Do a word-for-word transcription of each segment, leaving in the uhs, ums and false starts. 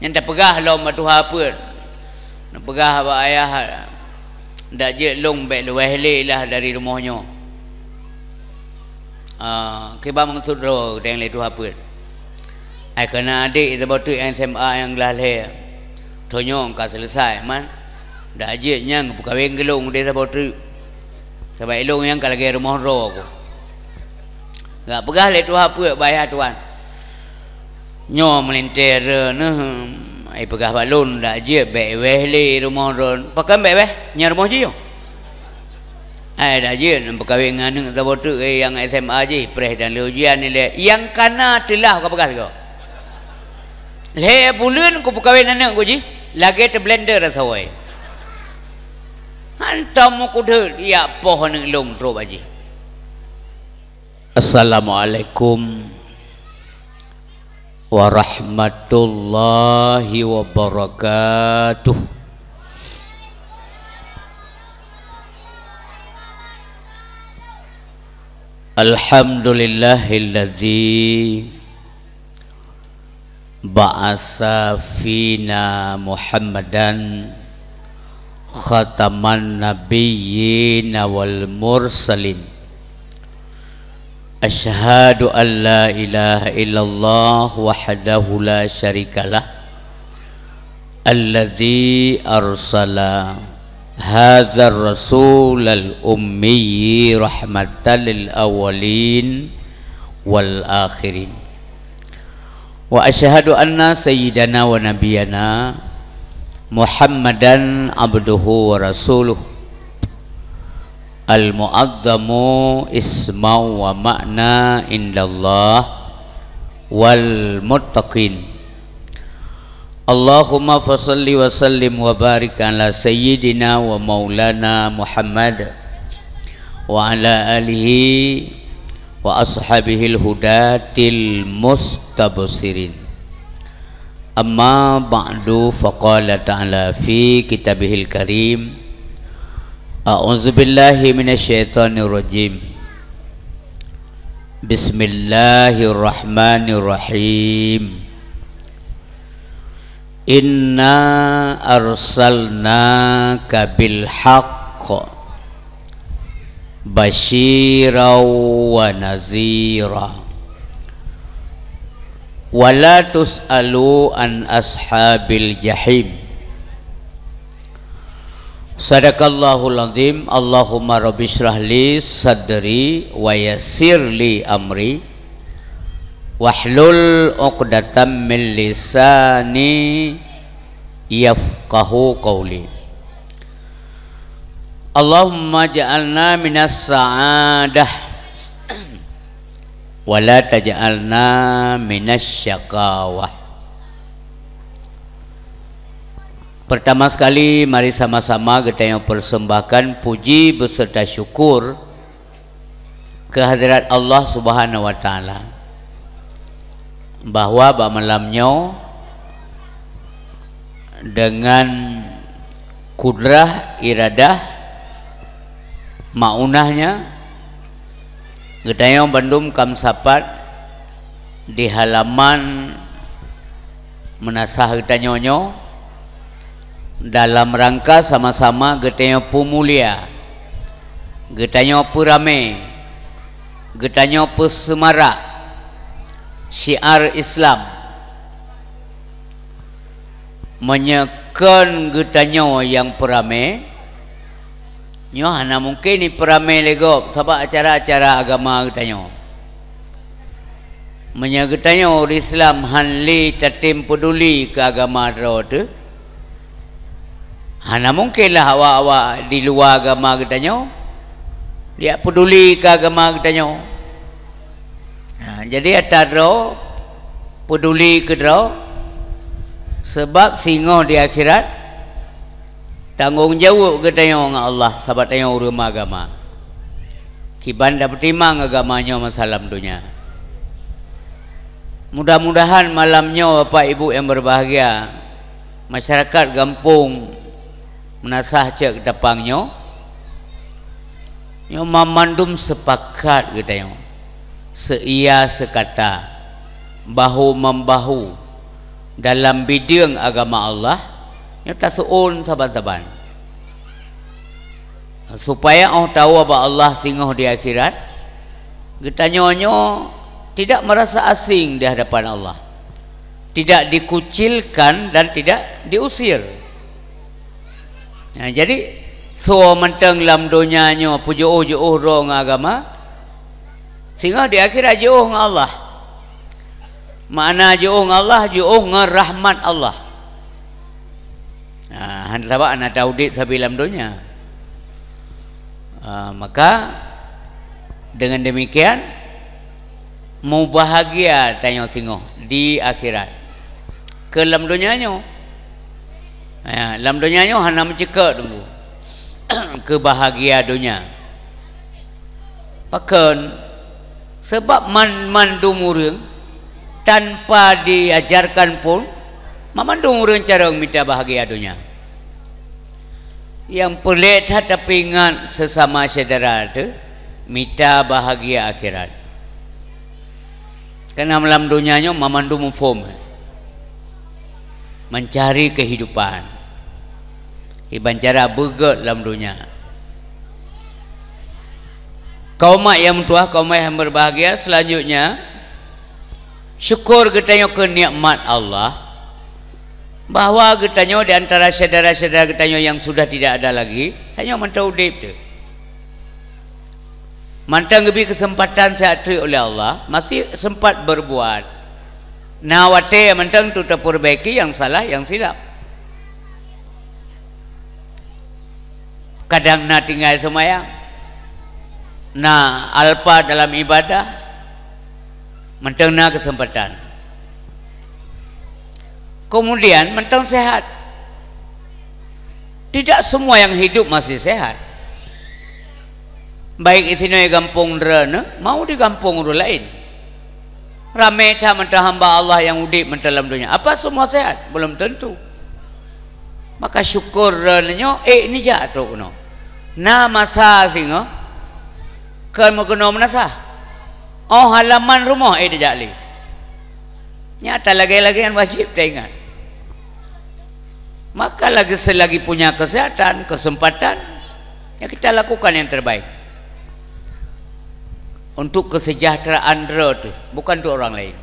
Nyang tapeugah lom bak tuha peuet. Neupeugah bak ayah, "Dak jeuet lôn bék luweh lé lah dari rumoh nyoe." Ah, kiban meukeusud droe teuh lé tuha peuet. Ai keu na adék saboh teuk nyang S M A nyang glah lhée. Tanyoe ka seuleusai man. Dak jeuet nyan geupeukawen keu lôn udeh saboh teuk. Sabab ilôn nyang ka lagée rumoh droe ku. Gak peugah lé tuha peuet bak ayah tuan. Nyoe meulintée re neuh, ai peugah bak lôn dak jeuet bék weh lé rumoh droe. Pakon bék weh? Nyan rumoh jih nyoe. Ai dak jeuet peukawen ngon aneuk saboh teuk, eh, nyang S M A jih, preh dan lé ujian ilée. Nyang kana teulah ka peugah sigoe. Lhée buleuen ku peukawen aneuk ku jih, lagée teublender rasa woe. Hantom meukeudeuet jak poh aneuk lôn trok bak jih. Assalamualaikum warahmatullahi wabarakatuh. Alhamdulillahilladzi ba'asa fina Muhammadan khataman nabiyyin wal mursalin. Asyhadu an la ilaha illallah wahdahu la syarikalah, alladzi arsala hadzar rasulal ummi rahmatan lil awwalin wal akhirin. Wa asyhadu anna sayyidana wa nabiyana Muhammadan abduhu wa rasuluh, al-mu'azzamu isman wa ma'na indallah wal muttaqin. Allahumma fasalli wa sallim wa barik ala sayyidina wa maulana Muhammad wa ala alihi wa ashabihil hudatil mustabshirin. Amma ba'du, faqala ta'ala fi kitabihil karim, a'udzubillahi minasyaitonirrajim. Bismillahirrahmanirrahim. Inna arsalnaka bil haqq basyiran wa nazira. Wa la tus'alu an ashabil jahim. Sadaqallahul azim. Allahumma rabbi syrah li sadri wa yassir li amri wahlul uqdatam min lisani yafqahu qauli. Allahumma ja'alna minas sa'adah wa la taj'alna minasy syaqawah. Pertama sekali, mari sama-sama geutanyoe persembahkan puji beserta syukur keu hadirat Allah Subhanahu wa Taala, bahwa bak malam nyoe dengan kudrah, iradah, maunahnya, geutanyoe bandum ka meusapat di halaman meunasah geutanyoe nyoe dalam rangka sama-sama geutanyoe peumulia, geutanyoe peuramé, geutanyoe peuseumarak syiar Islam. Meunyoe kon geutanyoe nyang peuramé, nyoe hana mungken jipeuramé lé gob sabab acara-acara agama geutanyoe. Meunyoe geutanyoe ureuëng Islam hán lé tatem peuduli keu agama droe teuh, hana mungkenlah awak-awak di luwa agama geutanyoe jak peuduli keu agama geutanyoe. Ha, jadi ata droe peuduli keu droe, sabab singoh di akhirat tanggong jaweueb geutanyoe ngon Allah sabab tanyoe ureuëng agama. Kiban tapeutimang agama nyoe masa lam donya. Mudah-mudahan malam nyoe Bapak Ibu nyang berbahagia, masyarakat gampông Meunasah cok tapang nyoe, nyoe mamandum seupakat geutanyoe, seuia seukata, bahu membahu, dalam bideueng agama Allah, nyoe taseuôn saban-saban. Supaya 'oh tawoe bak Allah singoh di akhirat, geutanyoe nyoe tidak merasa asing di hadapan Allah, tidak dikucilkan dan tidak diusir. Nah, jadi, soe mantong lam donya nyoe peujiôh-jiôh droe ngon agama, singoh di akhirat jiôh ngon Allah. Makna jiôh ngon Allah, jiôh ngon rahmat Allah. Nah, han sabab hana taudép sabe lam donya. Ah, maka dengan demikian, mubahgia tanyoe singoh di akhirat. Keu lam donya nyoe. Ya, lam donya nyoe hana meuceukeuk teungku. Keu bahagia donya. Pakon? Sebab man-, mandum ureuëng tanpa diajarkan pun, mandum ureuëng carông mita bahagia donya. Nyang peureulée that tapeuingat sesama syedara teuh mita bahagia akhirat. Karena lam donya nyoe mamandum muphom, mencari kehidupan, kiban cara beugét lam donya. Kaum umat nyang meutuwah, kaum umat nyang berbahagia, selanjutnya, syukur geutanyoe keu nikmat Allah, bahwa geutanyoe di antara syedara-syedara geutanyoe yang sudah tidak ada lagi, tanyoe mantong udép teuh. Mantong geubri keuseumpatan siat treuk oleh Allah, masih sempat berbuat. Na watée mantong untuk tapeureubaiki nyang salah, nyang silap. Kadang na tinggai seumayang, na alpa dalam ibadah, mantong na keuseumpatan. Kemudian mantong sehat. Tidak semua yang hidup masih sehat. Baik isinoe gampông droeneuh, mau di gampông ureuëng laén. Ramé that mantong hamba Allah nyang udép mantong lam donya. Apa semua sehat? Belum tentu. Maka syukur droeneuh nyoe, ék neujak trok keunoe. Na masa singoh, kon meukeunoe meunasah. 'Oh halaman rumoh ék neujak lé. Nyan talagée-lagée nyan wajéb taingat. Maka lagi selagi punya kesehatan, kesempatan, ya kita lakukan yang terbaik untuk kesejahteraan droe teuh, bukan untuk orang lain.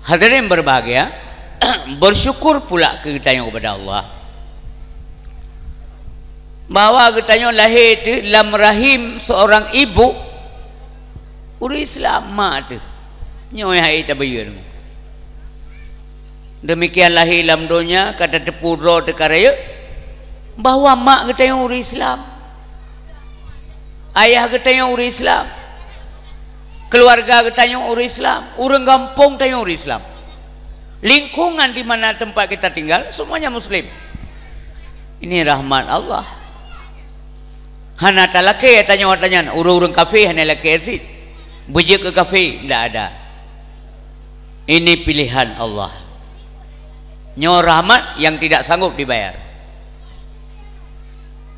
Hadirin berbahagia, bersyukur pula geutanyoe kepada Allah bahwa geutanyoe lahé teuh lam rahim seorang ibu, ureuëng Islam mak teuh. Nyoe hai tabayeue. Demikian lahé lam donya, ka tateupeue droe teuka rayeuk, bahwa mak geutanyoe ureuëng Islam, ayah geutanyoe ureuëng Islam, keluarga geutanyoe ureuëng Islam, ureuëng gampông tanyoe ureuëng Islam. Lingkungan di mana tempat kita tinggal, semuanya Muslim. Ini rahmat Allah. Hana talakée tanyoe tanyan, ureuëng-ureuëng kafé hana lakée cit. Beujeuet keu kafé, ndak ada. Ini pilihan Allah. Nyoe rahmat yang tidak sanggup dibayar.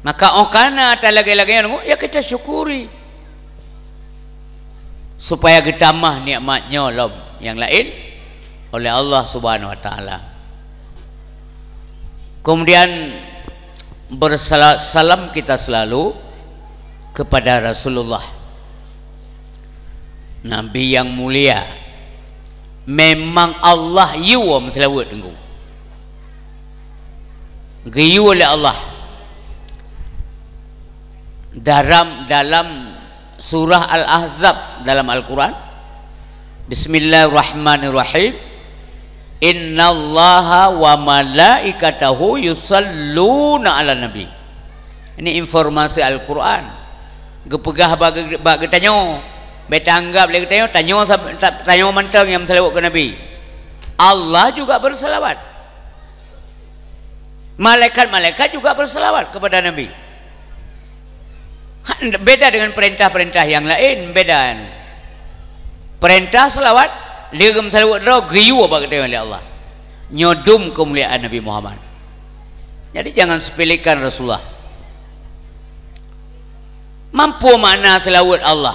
Maka 'oh ka na talagée-lagée nyan, ya kita syukuri. Supaya geutamah nikmat nyoe lom nyang laén oleh Allah Subhanahu wa Taala. Kemudian, bersalat salam kita selalu kepada Rasulullah, Nabi yang mulia. Memang Allah yue meuseulaweuet teungku. Geuyue lé Allah. Dalam, dalam surah Al-Ahzab dalam Al-Quran, Bismillahirrahmanirrahim. "Innallaha wa malaikatahu yusalluna 'alan nabi." Ini informasi Al-Quran. Geupeugah bak, bak geutanyoe, bék taanggab lé geutanyoe, tanyoe sab-, ta-, tanyoe mantong nyang meuseulaweuet keu Nabi. Allah juga berselawat. Malaikat-malaikat juga berselawat kepada Nabi. Ha, beda dengan perintah-perintah yang lain, beda. Perintah selawat, lé geumeuseulaweuet droe geuyue bak geutanyoe lé Allah. Nyoe dum keumuliaan Nabi Muhammad. Jadi jangan sepelekan Rasulullah. Mampu makna seulaweuet Allah.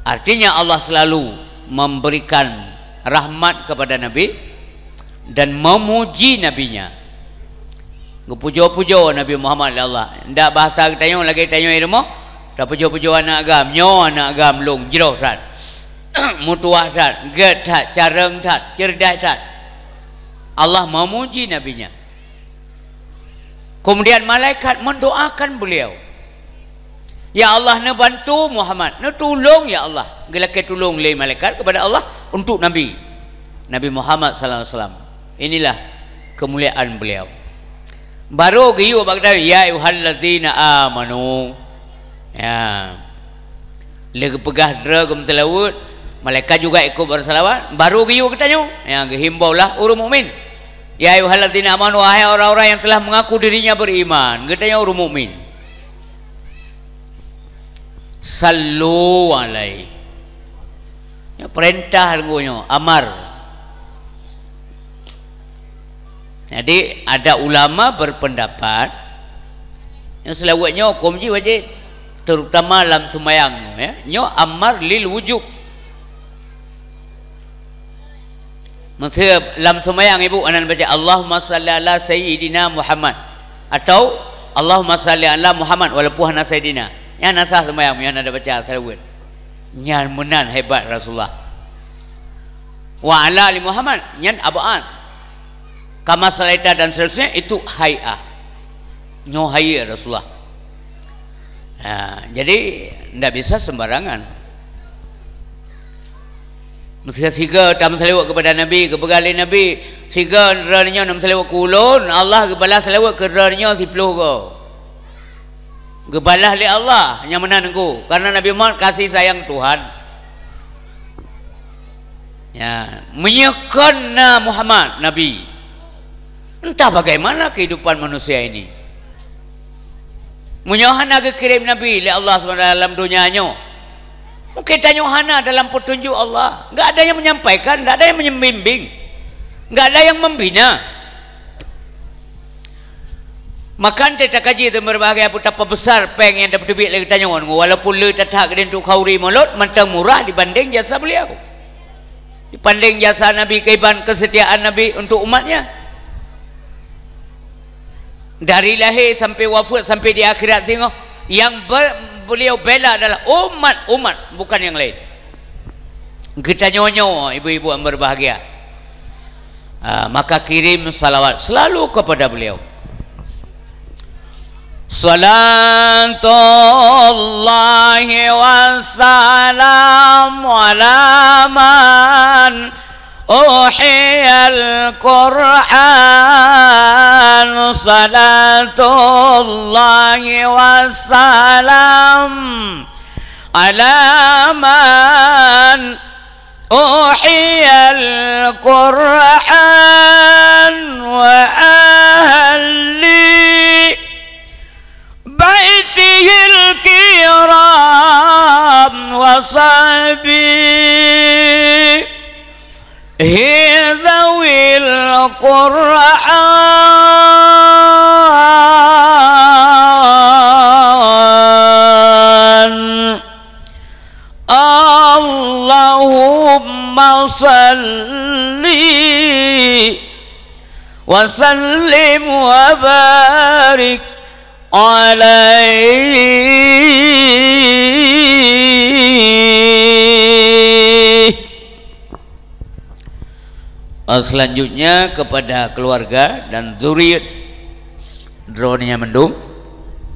Artinya Allah selalu memberikan rahmat kepada Nabi dan memuji Nabi-Nya. Geupujoe-pujoe Nabi Muhammad lé Allah. Ndak bahasa geutanyoe lagée tanyoe di rumoh, tapujoe-pujoe aneuëk agam, nyoe aneuëk agam lôn jroh that. Meutuwah that, gét that, careueng that, ceureudah that. Allah memuji Nabi-Nya. Kemudian malaikat mendoakan beliau. Ya Allah, neubantu Muhammad, neutulông ya Allah. Geulakée tulông lé malaikat kepada Allah untuk Nabi, Nabi Muhammad sallallahu alaihi wasallam. Inilah kemuliaan beliau. Baru geuyue bak geutanyoe, "Ya ayyuhallazina amanu." Ya. Lé geupeugah droe geumeuseulaweuet, malaikat juga ikut berselawat, baru geuyue geutanyoe. Ya, geuhimbaulah ureuëng mukmin. "Ya ayyuhallazina amanu," wahai orang-orang yang telah mengaku dirinya beriman, geutanyoe ureuëng mukmin. "Sallu alaihi." Ya, perintah lenggu nyoe, amar. Jadi, ada ulama berpendapat, nyang seulaweuet nyoe huköm jih wajéb, terutama lam seumayang nyoe, ya. Nyoe amar lil wujub. Meuseu lam seumayang ibu anan baca, "Allahumma salli ala sayyidina Muhammad," atau, "Allahumma salli ala Muhammad," walaupun hana sayyidina. Nyan hana sah seumayang, nyan hana baca seulaweuet. Nyan meunan hebat Rasulullah. "Wa ala ali Muhammad," nyan ab'ad. "Kama salaita," dan seterusnya, itu hai'ah. Nyoe hai'ah Rasulullah. Ha, jadi, ndak bisa sembarangan. Meuseu sigoe tameuseulaweuet keupada Nabi, geupeugah lé Nabi, "Sigoe droeneuh nyoe neumeuseulaweuet keu ulôn, Allah geubalah seulaweuet keu droeneuh nyoe siploh goe." Geubalah lé Allah nyang meunan teungku, karena Nabi Muhammad kasih sayang Tuhan. Ya, meunyoe kon na Muhammad Nabi, entah bagaimana kehidupan manusia ini. Meunyoe hana geukirém Nabi lé Allah subhanahu wa taala lam donya nyoe, mungkin tanyoe hana dalam peutunjuk Allah. Enggak ada yang menyampaikan, enggak ada yang membimbing, enggak ada yang membina. Maka teuh takaji teuh meubahgia, tapeubeusar péng nyang tapeuteubiet lé geutanyoe, walaupun le that-that geutanyoe khauri mulod, mantong murah dibanding jasa beliau, dibanding jasa Nabi, keuiban keusetiaan Nabi untuk umatnya. Dari lahé sampai wafeuet, sampai di akhirat singoh, nyang be-, beliau bela adalah umat-umat, bukan nyang laén. Geutanyoe nyoe, ibu-ibu yang berbahagia, ah, maka kirim salawat selalu kepada beliau. Salatullahi wassalamu ala man uhiyal Qur'an. Salatullahi wassalam ala man uhiyal Qur'an wa ahli baitihil kiram wa sahbihi zawil Qur'an. Allahumma salli wa sallim wa barik alaihi. Selanjutnya kepada keluarga dan zuriat droeneuh mandum,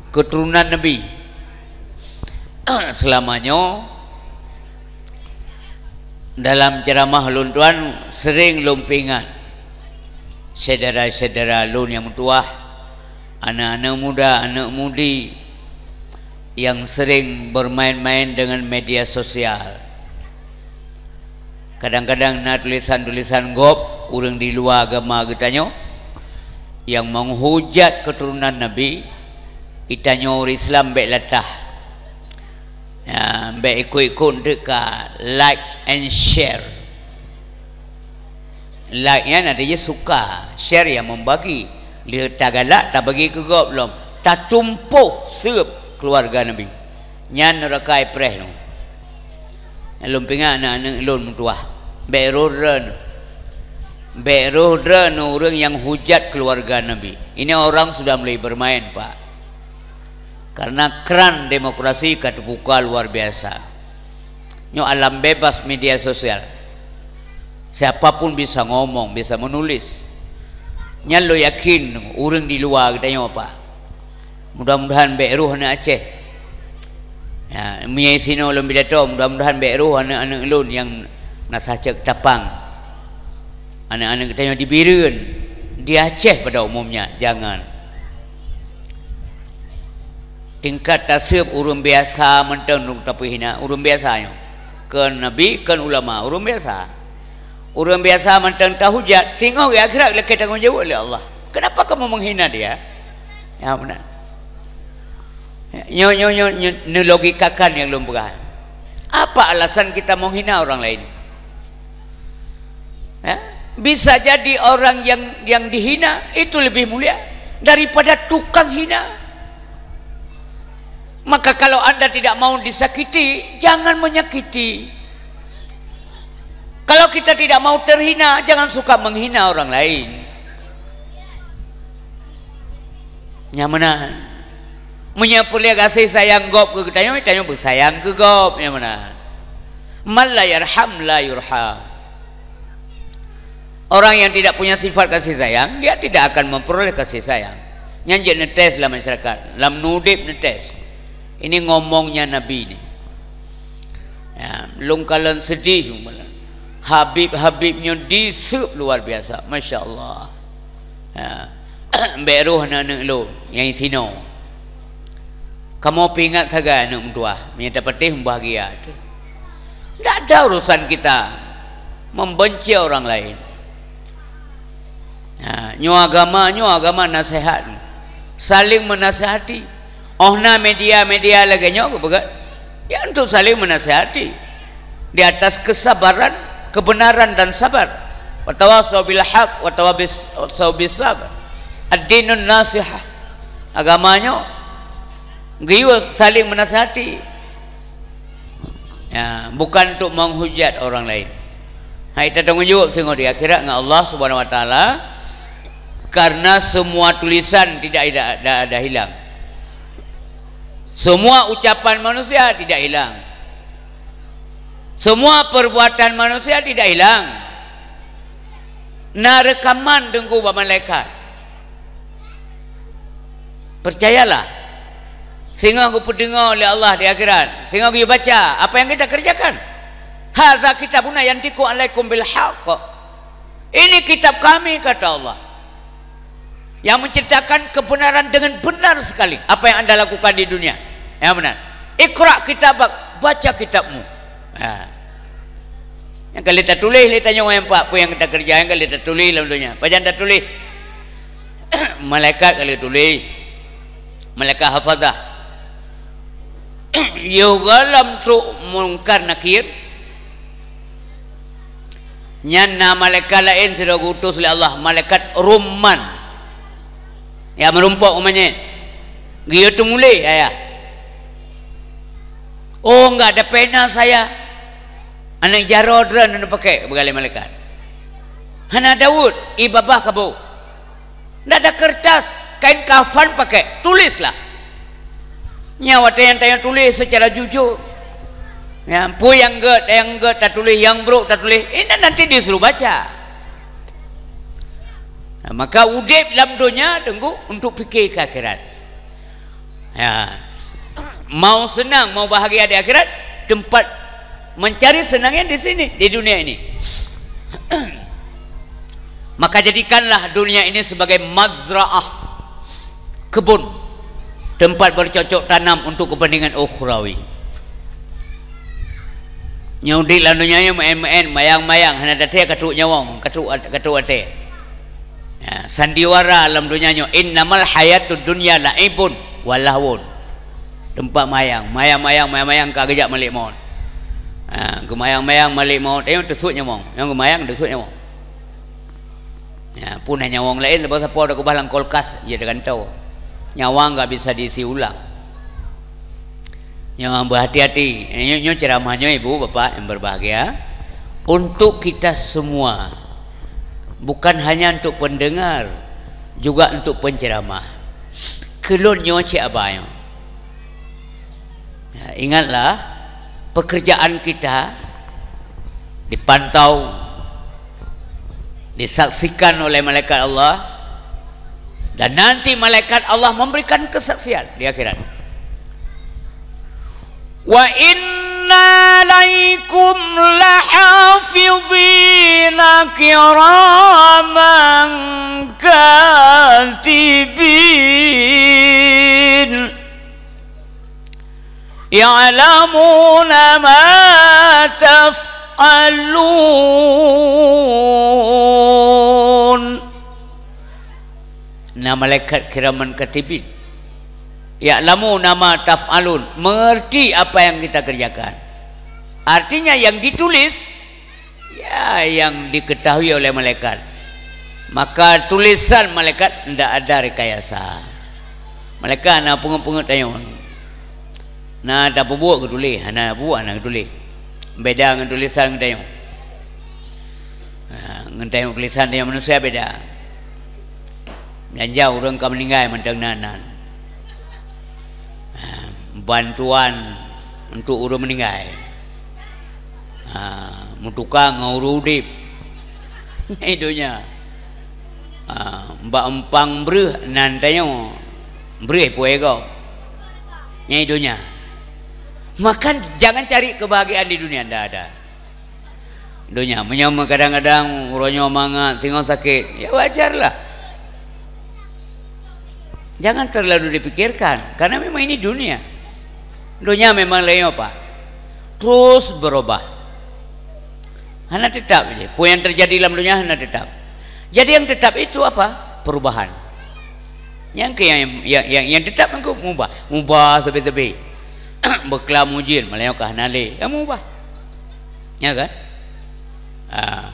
keturunan Nabi. Seulamanyoe dalam ceramah lôn tuan sering lôn peuingat syedara-syedara lôn nyang meutuwah, aneuk-aneuk muda, aneuk mudi nyang sering bermain-main dengan media sosial. Kadang-kadang na tulisan-tulisan gob ureuëng di luwa agama geutanyoe nyang menghujat keturunan Nabi, geutanyoe ureuëng Islam bék latah. Ya, bék ikot-ikot teuka like and share. Like nyan artinya suka, share yang membagi. Lheueh tagalak tabagi keu gob lom, tatumpôh seueb keuluwarga Nabi. Nyan neuraka ipreh nyoe. Lôn peuingat aneuk-aneuk lôn meutuwah. Bék roh droeneuh. Bék roh droeneuh ureuëng nyang hujat keuluwarga Nabi. Ini orang sudah mulai bermain, Pak. Karena keran demokrasi ka teubuka luar biasa. Nyoe alam bebas media sosial. Siapapun bisa ngomong, bisa menulis. Nyan lôn yakin ureuëng di luwa geutanyoe, Pak. Mudah-mudahan bék roh aneuëk Aceh. Ya, meunyoe sinoe lôn pidato, mudah-mudahan bék roh aneuëk-aneuëk lôn nyang na sacek tapang. Aneuëk-aneuëk geutanyoe di Bireuen, di Aceh pada umumnya, jangan. Tingkat taseueb ureuëng biasa mantong tapeuhina, ureuëng biasa nyoe. Kon nabi, kon ulama, ureuëng biasa. Ureuëng biasa mantong tahujat, teungoh di akhirat lakée tanggong jaweueb lé Allah. Kenapa kamu menghina dia? Ya, benar. Nyoe, nyoe, nyoe, nyoe neulogikakan nyang lôn peugah. Apa alasan kita menghina orang lain? Ya? Bisa jadi orang yang, yang dihina itu lebih mulia daripada tukang hina. Maka kalau anda tidak mau disakiti, jangan menyakiti. Kalau kita tidak mau terhina, jangan suka menghina orang lain. Nyang meunan. Meunyoe peureulée gaséh sayang gob keu geutanyoe, tanyoe beusayang keu gob, nyang meunan. Man la yarham la yurham. Orang yang tidak punya sifat kasih sayang, dia tidak akan memperoleh kasih sayang. Nyan jeuet neutés lam masyarakat, lam udeb neutés. Ini ngomongnya Nabi ni. Ya, lôn kalon sedih. Habib-habib nyoe diseueb luar biasa, masya Allah. Ya. Bék roh aneuëk-aneuëk lôn nyang sinoe. Kamoe peuingat sagai aneuëk meutuah, meunyoe tapatéh meubahagia teuh. Tidak ada urusan kita membenci orang lain. Ha, nyoe agama, nyoe agama nasihat. Saling menasihati. Oh na media-media lagée nyoe geupeugah, ya untuk saling menasihati. Di atas kesabaran, kebenaran dan sabar. Watawasau bil haq, watawasau bis sabr. Ad-dinun nasihah. Agama nyoe geuyue saling menasihati. Ya, bukan untuk menghujat orang lain. Hai, tatanggong jaweueb singoh di akhirat ngon Allah Subhanahu wa Taala, karena semua tulisan tidak ada, ada, ada hilang. Semua ucapan manusia tidak hilang. Semua perbuatan manusia tidak hilang. Na reukaman teungku bak malaikat. Percayalah, singoh geupeudeungoe lé Allah di akhirat, singoh geubaca apa yang kita kerjakan. Hadza kitabuna yantiqu alaikum bil haqq. Ini kitab kami, kata Allah, yang menceritakan kebenaran dengan benar sekali apa yang anda lakukan di dunia. Yang benar. Iqra kitabak, baca kitabmu. Ha. Nyang ka lheueh tatuléh lé tanyoe nyang pat peue nyang takeureuja, nyang ka lheueh tatuléh lam donya. Pajan tatuléh? Malaikat ka lheueh tuléh. Malaikat hafazah. Yoh goh lam trok Mungkar Nakir. Nyan na malaikat laén sidroe geuutus lé Allah, malaikat rumman. Ya, meurumpok umat nyan. Geuyue teumuléh, ayah. Oh, enggak ada pena saya. Aneuk jaroe droeneuh pakèk, beugalak malaikat. Hana Daud, ié babah kaboh. Ndak ada kertas, kain kafan pakèk, tulislah. Nyan watèe nyan tanyoe tuléh secara jujur. Ya, peue nyang gèt, nyang gèt tatuléh, nyang brôk tatuléh, inan nanti disuruh baca. Nah, maka udép lam donya teungku untuk pikir ke akhirat. Ya. Mau senang, mau bahagia di akhirat, tempat mencari senangnya di sini, di dunia ini. Maka jadikanlah dunia ini sebagai mazraah, kebun, tempat bercocok tanam untuk kepentingan ukhrawi. Nyoe udép lam donya nyoe meu'én-meu'én, mayang-mayang, hana taté ka trok nyawöng, ka trok, ka trok até. Ya, sandiwara lam donya nyoe, innamal hayatud dunya la'ibun wa lahwun. Tempat mayang, mayang-mayang, mayang-mayang ka geujak malaikat maut. Ha, geumayang-mayang malaikat maut, nyoe teusut nyawöng. Nyang geumayang teusut nyawöng. Ya, pun nyawöng laén sapo-sapo takeubah lam kulkas, ya, teugantoe. Nyawöng enggak bisa diisi ulang. Nyoe beuhati-hati. Nyoe, nyoe ceramah nyoe, Ibu, Bapak yang berbahagia. Untuk kita semua, bukan hanya untuk pendengar, juga untuk penceramah. Keu lôn nyoe cit haba nyoe. Ya, ingatlah, pekerjaan kita dipantau, disaksikan oleh malaikat Allah, dan nanti malaikat Allah memberikan kesaksian di akhirat. Wa inna alaikum lahafidhina kiraman katibin. Ya'lamuna ma taf'alun. Na malaikat kiraman katibin. Ya'lamuna ma taf'alun, mengerti apa yang kita kerjakan. Artinya, yang ditulis, ya, yang diketahui oleh malaikat. Maka tulisan malaikat ndak ada rekayasa. Malaikat hana peungeut-peungeut tanyoe. Na tapeubuet geutuléh, hana peubuet hana geutuléh. Beda ngon tulisan geutanyoe. Ha, ngon tanyoe tulisan tanyoe manusia beda. Janjau ureuëng ka meuninggai mantong nan-nan. Ha, bantuan untuk ureuëng meuninggai. Ha, meutukang ngon ureuëng udeb. Nyan donya. Ha, bak umpang breuh nan tanyoe. Breuh puai gob. Nyan donya. Maka jangan cari kebahagiaan di dunia, ndak ada. Donya, meunyoe kadang-kadang uroe nyoe mangat, singoh sakét, ya wajarlah. Jangan terlalu dipikirkan, karena memang ini dunia. Donya memang lagée nyoe, Pak. Terus berubah. Hana tetap je. Peue yang terjadi dalam dunia hana tetap. Jadi yang tetap itu apa? Perubahan. Nyang keu nyang, nyang, nyang, nyang tetap nyan keuh mubah. Mubah sabe-sabe. Beuklam ujeuen, malam nyoe ka hana lé. Ya mubah. Ya kan? Ah.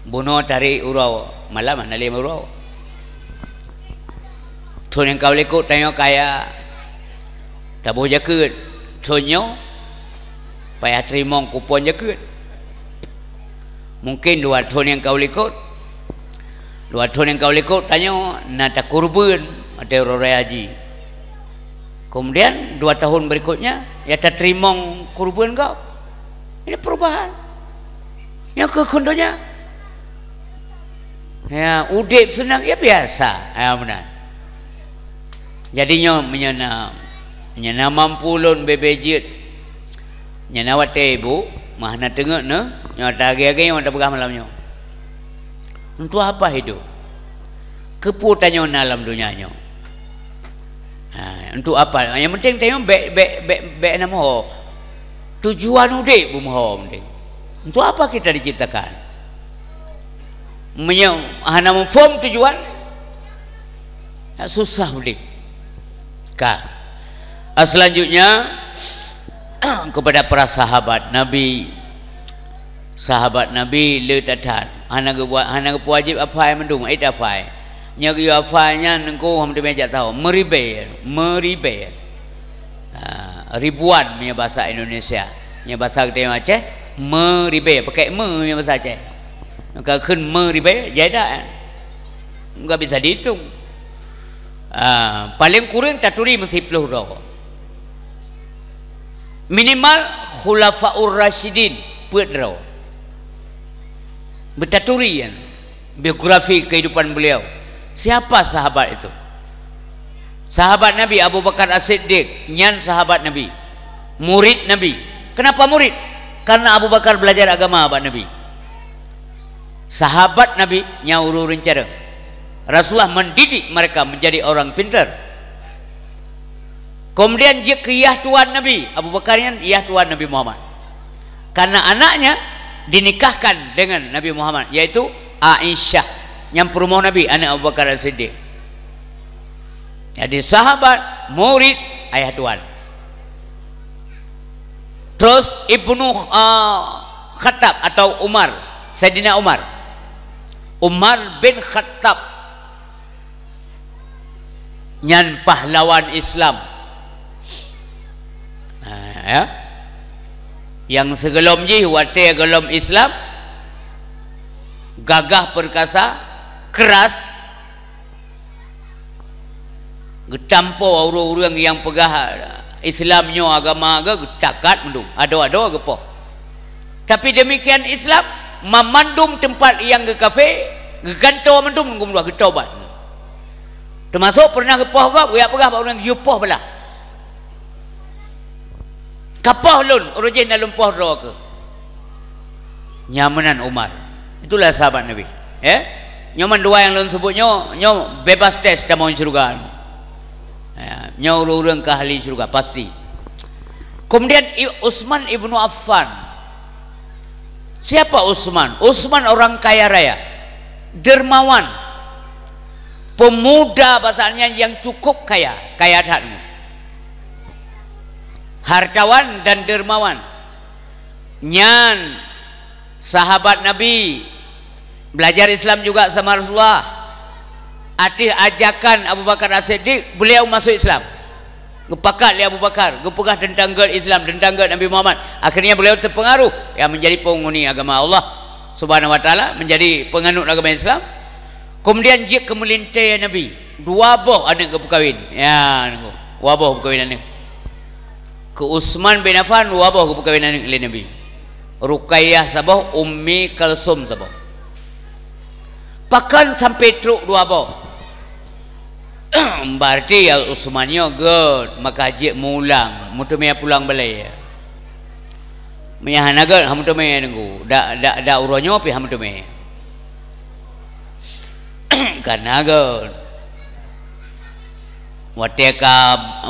Bunoe tarék uroe, malam hana lé uroe. Thon nyang ka u likot tanyoe kaya, taboh jakeuet. Thon nyoe payah teurimong kupon jakeuet. Mungkin dua thon nyang ka u likot, dua thon nyang ka u likot tanyoe na takurbeuen watée uroe raya haji. Kemudian dua tahun berikutnya, ya tateurimong kurbeuen gob. Ini perubahan. Nyoe keuh kheun donya. Ya, udeb seunang, ya biasa. Ya, meunan. Jadi nyoe meunyoe na, meunyoe na mampu lôn bebe jeuet, nyoe na watée ibu, mah na teungeut nyoe, nyoe ta agée-agée nyoe tapeugah malam nyoe. Untuk apa hidup? Keupeue tanyoe na lam donya nyoe? Ha, untuk apa? Yang penting tanyoe bék, bék, bék, bék na meuho. Tujuan udeb beumeuho penting. Untuk apa kita diciptakan? Meunyoe hana muphom tujuan, ya susah udeb. Ka. Ah, selanjutnya, kepada para sahabat Nabi, sahabat Nabi le that-that. Hana geubuat, hana geupeuwajéb hafai mandum, eh, hafai. Nyang geuyue hafai nyan nengko hom teumé jak tahu. Meuribée, meuribée. Ha, ribuan meunyoe bahasa Indonesia. Meunyoe bahasa geutanyoe Aceh, meuribée, pakai me meunyoe bahasa Aceh. Maka kheun meuribée, jai dak, eh? Enggak bisa dihitung. Ah, paling kureueng taturi meusiploh droe. Minimal khulafaur rasyidin peuet droe. Beutaturi nyan biografi kehidupan beliau. Siapa sahabat itu? Sahabat Nabi Abu Bakar As-Siddiq, nyan sahabat Nabi. Murid Nabi. Kenapa murid? Karena Abu Bakar belajar agama bak Nabi. Sahabat Nabi nyang ureuëng carông. Rasulullah mendidik mereka menjadi orang pintar. Kemudian jeuet keu yah tuan Nabi, Abu Bakar nyan yah tuan Nabi Muhammad. Karena anaknya dinikahkan dengan Nabi Muhammad, yaitu Aisyah, nyang peurumoh Nabi, aneuk Abu Bakar As-Siddiq. Jadi sahabat, murid, ayah tuan. Terus Ibnu, ah, Khattab atau Umar, Saidina Umar. Umar bin Khattab. Nyan pahlawan Islam. Nah, ya. Nyang sigohlom jih watée gohlom Islam, gagah perkasa, keras, geutampo ureuëng-ureuëng nyang peugah Islam nyoe agama geu-, geutakat mandum, adoe-adoe geupoh. Tapi demikian Islam, mamandum teumpat nyang geukafé, geugantoe mandum ngon geutobat. Teumasok pernah geupoh gob, geujak peugah bak ureuëng, "Yue poh beulah." "Kapoh lôn, uroe jih na lôn poh droe keuh." Nyan meunan Umar. Itulah sahabat Nabi. Eh? Nyoe man dua nyang lôn sebut nyoe, nyoe bebas tes tamong syurga. Ya, nyoe ureuëng-ureuëng ka ahli syurga, pasti. Kemudian I-, Utsman ibnu Affan. Siapa Utsman? Utsman orang kaya raya, dermawan, pemuda bahasanya yang cukup kaya, kaya that. Hartawan dan dermawan. Nyan sahabat Nabi, belajar Islam juga sama Rasulullah. Ateueh ajakan Abu Bakar As-Siddiq, beliau masuk Islam. Geupakat lé Abu Bakar, geupeugah teuntang gét Islam, teuntang gét Nabi Muhammad. Akhirnya beliau terpengaruh, ya, menjadi penghuni agama Allah Subhanahu wa Taala, menjadi penganut agama Islam. Kemudian jeuet keu meulintée Nabi. Dua boh aneuëk geupeukawin. Ya, dua boh peukawin aneuëk. Keu Utsman bin Affan, dua boh geupeukawin aneuëk lé Nabi. Ruqayyah saboh, Ummi Kalsum saboh. Pakon sampai trok dua boh? Berarti ya Utsman nyoe gét, maka jeuet meulang, meuteumé pulang balée. Meunyo hana gét, hana meuteumé Teungku. Dak, dak, dak uroe nyoe pih hana meuteumé. Karena gét. Watée ka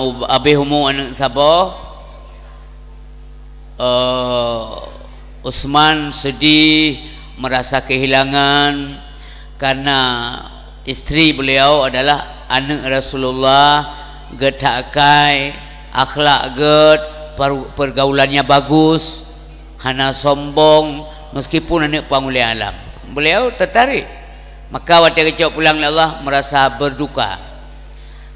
u-, habéh umu aneuëk saboh, eh, Utsman sedih, merasa kehilangan, karena istri beliau adalah aneuëk Rasulullah, gét that akai, akhlak gét, per-, pergaulannya bagus, hana sombong, meskipun aneuëk panghulée alam. Beliau tertarik. Maka watée geucok pulang lé Allah, merasa berduka.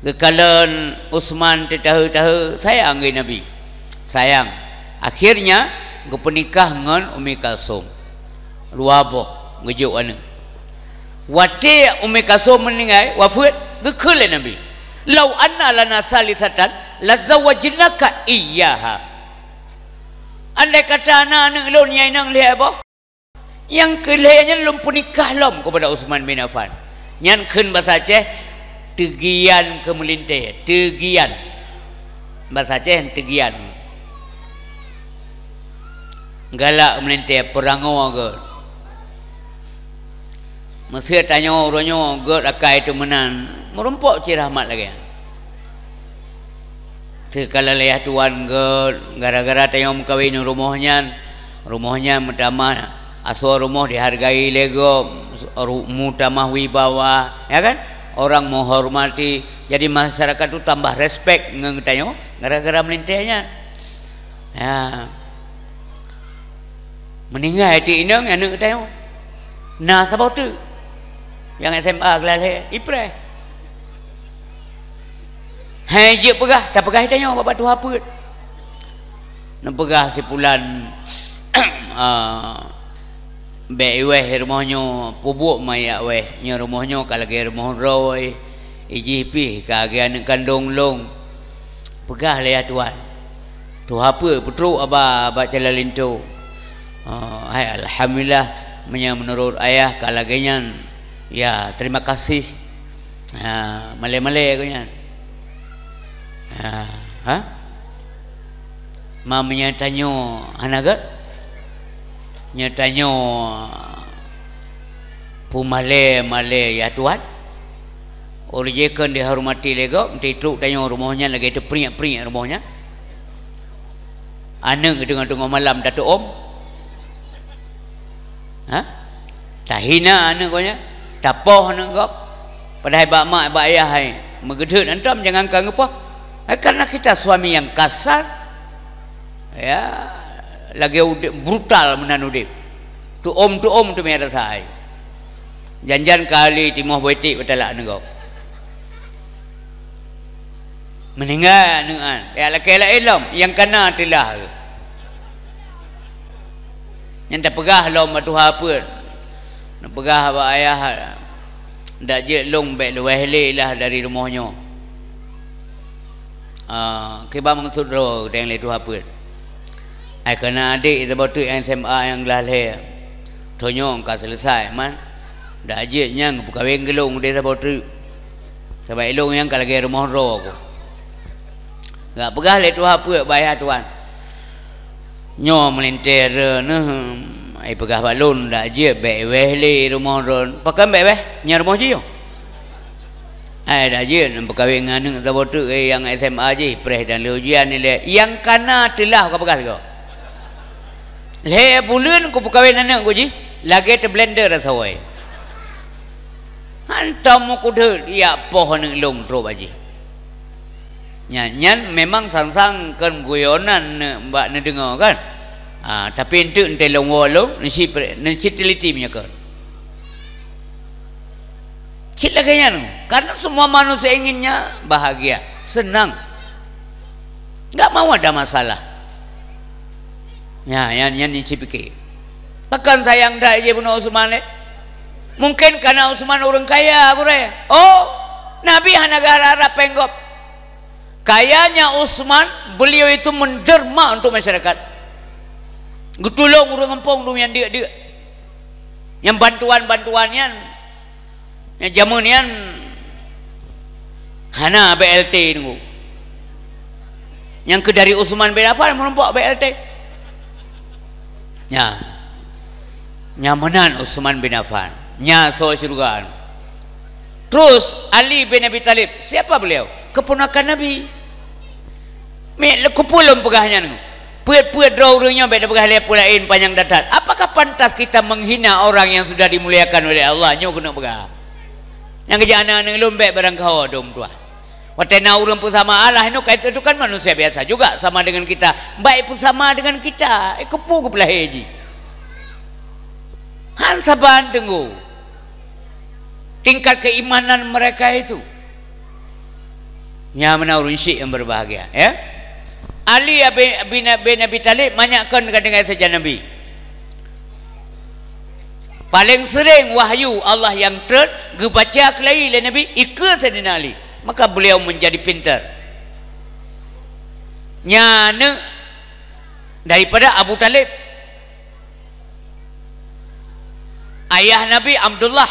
Geukalon Utsman teutahe-tahe, sayang keu Nabi. Sayang. Akhirnya, geupeunikah ngon Ummi Kalsum. Dua boh geujok aneuëk. Watée Ummi Kalsum meuninggai, wafeuet, geukheun lé Nabi, "Lau anna lana salisatan, lazawwajnaka iyyaha." Andai kata na aneuëk lôn nyang inong lhée boh, nyang keu lhée nyan lôn peunikah lom keupada Utsman bin Affan. Nyan kheun basa Aceh, teugian keu meulintée, teugian. Basa Aceh, teugian. Galak meulintée, peurangoe gét. Meusé tanyoe uroe nyoe gét akai teuh meunan, meurumpok cit rahmat lagée nyan. Teuka lé ayah tuan gét, gara-gara tanyoe meukawen u rumoh nyan, rumoh nyan meutamah, asoe rumoh dihargai lé gob, ru-, meutamah wibawa, ya kan? Orang menghormati, jadi masyarakat tu tambah respek ngon tanyoe gara-gara meulintée nyan. Ya. Meuninggai ti inong aneuëk tanyoe. Na saboh teuk. Nyang S M A geulalhée, ipreh. Hai jeuet peugah, tapeugah tanyoe bak tuha peuet. Neupeugah si pulan, ah, bék iweh rumoh nyoe, peubuet ma jak weh. Nyoe rumoh nyoe ka lagée rumoh droe. Ijih pih ka lagée aneuëk kandong lôn. Peugah lé ayah tuan. Tuha peuet peutrok haba bak jalan linto. Ah, hai, alhamdulillah, meunyoe meunurot ayah ka lagée nyan, ya, terima kasih. Ha, malée-malée keu nyan. Ha, ha? Ma meunyoe tanyoe hana gét? Nyoe tanyoe peumalée-malée ya tuan. Óh lheueh jih kheun dihormati lé gob, meuti trok tanyoe rumoh nyan lagée teupriek-priek rumoh nyan. Aneuëk teungoh-teungoh malam tateuom. Ha? Tahina aneuëk gobnyan, tapoh aneuëk gob. Padahai bak mak, bak ayah hai, meugeudeuet antom jangan ka geupoh. Eh, karena kita suami yang kasar, ya, lagée udeb, brutal meunan udeb. Teuom-teuom teumé rasa hai. Jan-jan kali timoh beutik beutalak aneuëk gob. Meuninggai aneuëk nyan, ya lakée laén lom, nyang kana teulah. Nyan tapeugah lom bak tuha peuet. Neupeugah bak ayah, "Dak jeuet lôn bék luweh lé lah dari rumoh nyoe." Ah, kiban meukeusut droe geutanyoe lé tuha peuet. Ai keu na adék saboh teuk nyang S M A nyang glah lhée. Tanyoe ka seuleusai man. Dak jeuet nyan geupeukawen keu lôn udeh saboh teuk. Sabab ilôn nyang ka lagée rumoh droe ku. Geupeugah lé tuha peuet bak ayah tuan. Nyoe meulintée re neuh, ai peugah bak lôn dak jeuet bék weh lé rumoh droe. Pakon bék weh? Nyan rumoh jih nyoe. Ai dak jeuet peukawen ngon aneuk saboh teuk nyang S M A jih, preh dan lé ujian nilai. Nyang kana teulah ka peugah sigoe. Lhée buleuen ku peukawen aneuk ku jih, lagée teublender rasa woe. Hantom meukeudeuet yak poh aneuk lôn trok bak jih. Nyan, nyan memang sang-sang kon guyonan neuk bak neudeungoe kan. Ah, tapi enteuk entée lôn woe lôn, neusi pre-, neusi teliti meunyoe kon. Cit lagée nyan, karena semua manusia inginnya bahagia, senang. Enggak mau ada masalah. Nya, nyan, nyan nyang cipike. Pakon sayang that jih bunoe Utsman lé? Mungkin karena Utsman ureuëng kaya, gurée. Oh, Nabi hana geuharap-harap péng gob. Kayanya Utsman, beliau itu menderma untuk masyarakat. Geutulông ureuëng gampông dum nyang deuk-deuk. Nyang bantuan-bantuan nyan, nyang jameun nyan hana B L T nunggu. Nyang keu dari Utsman bin Affan meurumpok B L T. Nya. Nya meunan Utsman bin Affan. Nya soe syeuruga. Terus Ali bin Abi Thalib, siapa beliau? Keponakan Nabi. Mik leukupu lom peugah nyan. Peuet-peuet droe ureuëng nyoe bék tapeugah lé peue laén panyang that-that. Apakah pantas kita menghina orang yang sudah dimuliakan oleh Allah? Nyoe keuneuk peugah. Nyang keujak aneuk-aneuk lôn bék barang keuhoe dum tuah. Watée na ureuëng peusama Allah nyoe ka itu kan manusia biasa juga sama dengan kita. Baik peusama dengan kita. Eh, keupu geupeulahé jih. Han saban teunggu. Tingkat keimanan mereka itu. Nya meunan ureuëng syik nyang berbahagia, ya. Ali bin, bin, bin Abi Thalib manyak kon ka deungon sajan Nabi. Paling sering wahyu Allah yang treun geubaca keulai lé Nabi ikeue Saidina Ali. Maka beliau menjadi pintar. Nya aneuk daripada Abu Thalib. Ayah Nabi Abdullah.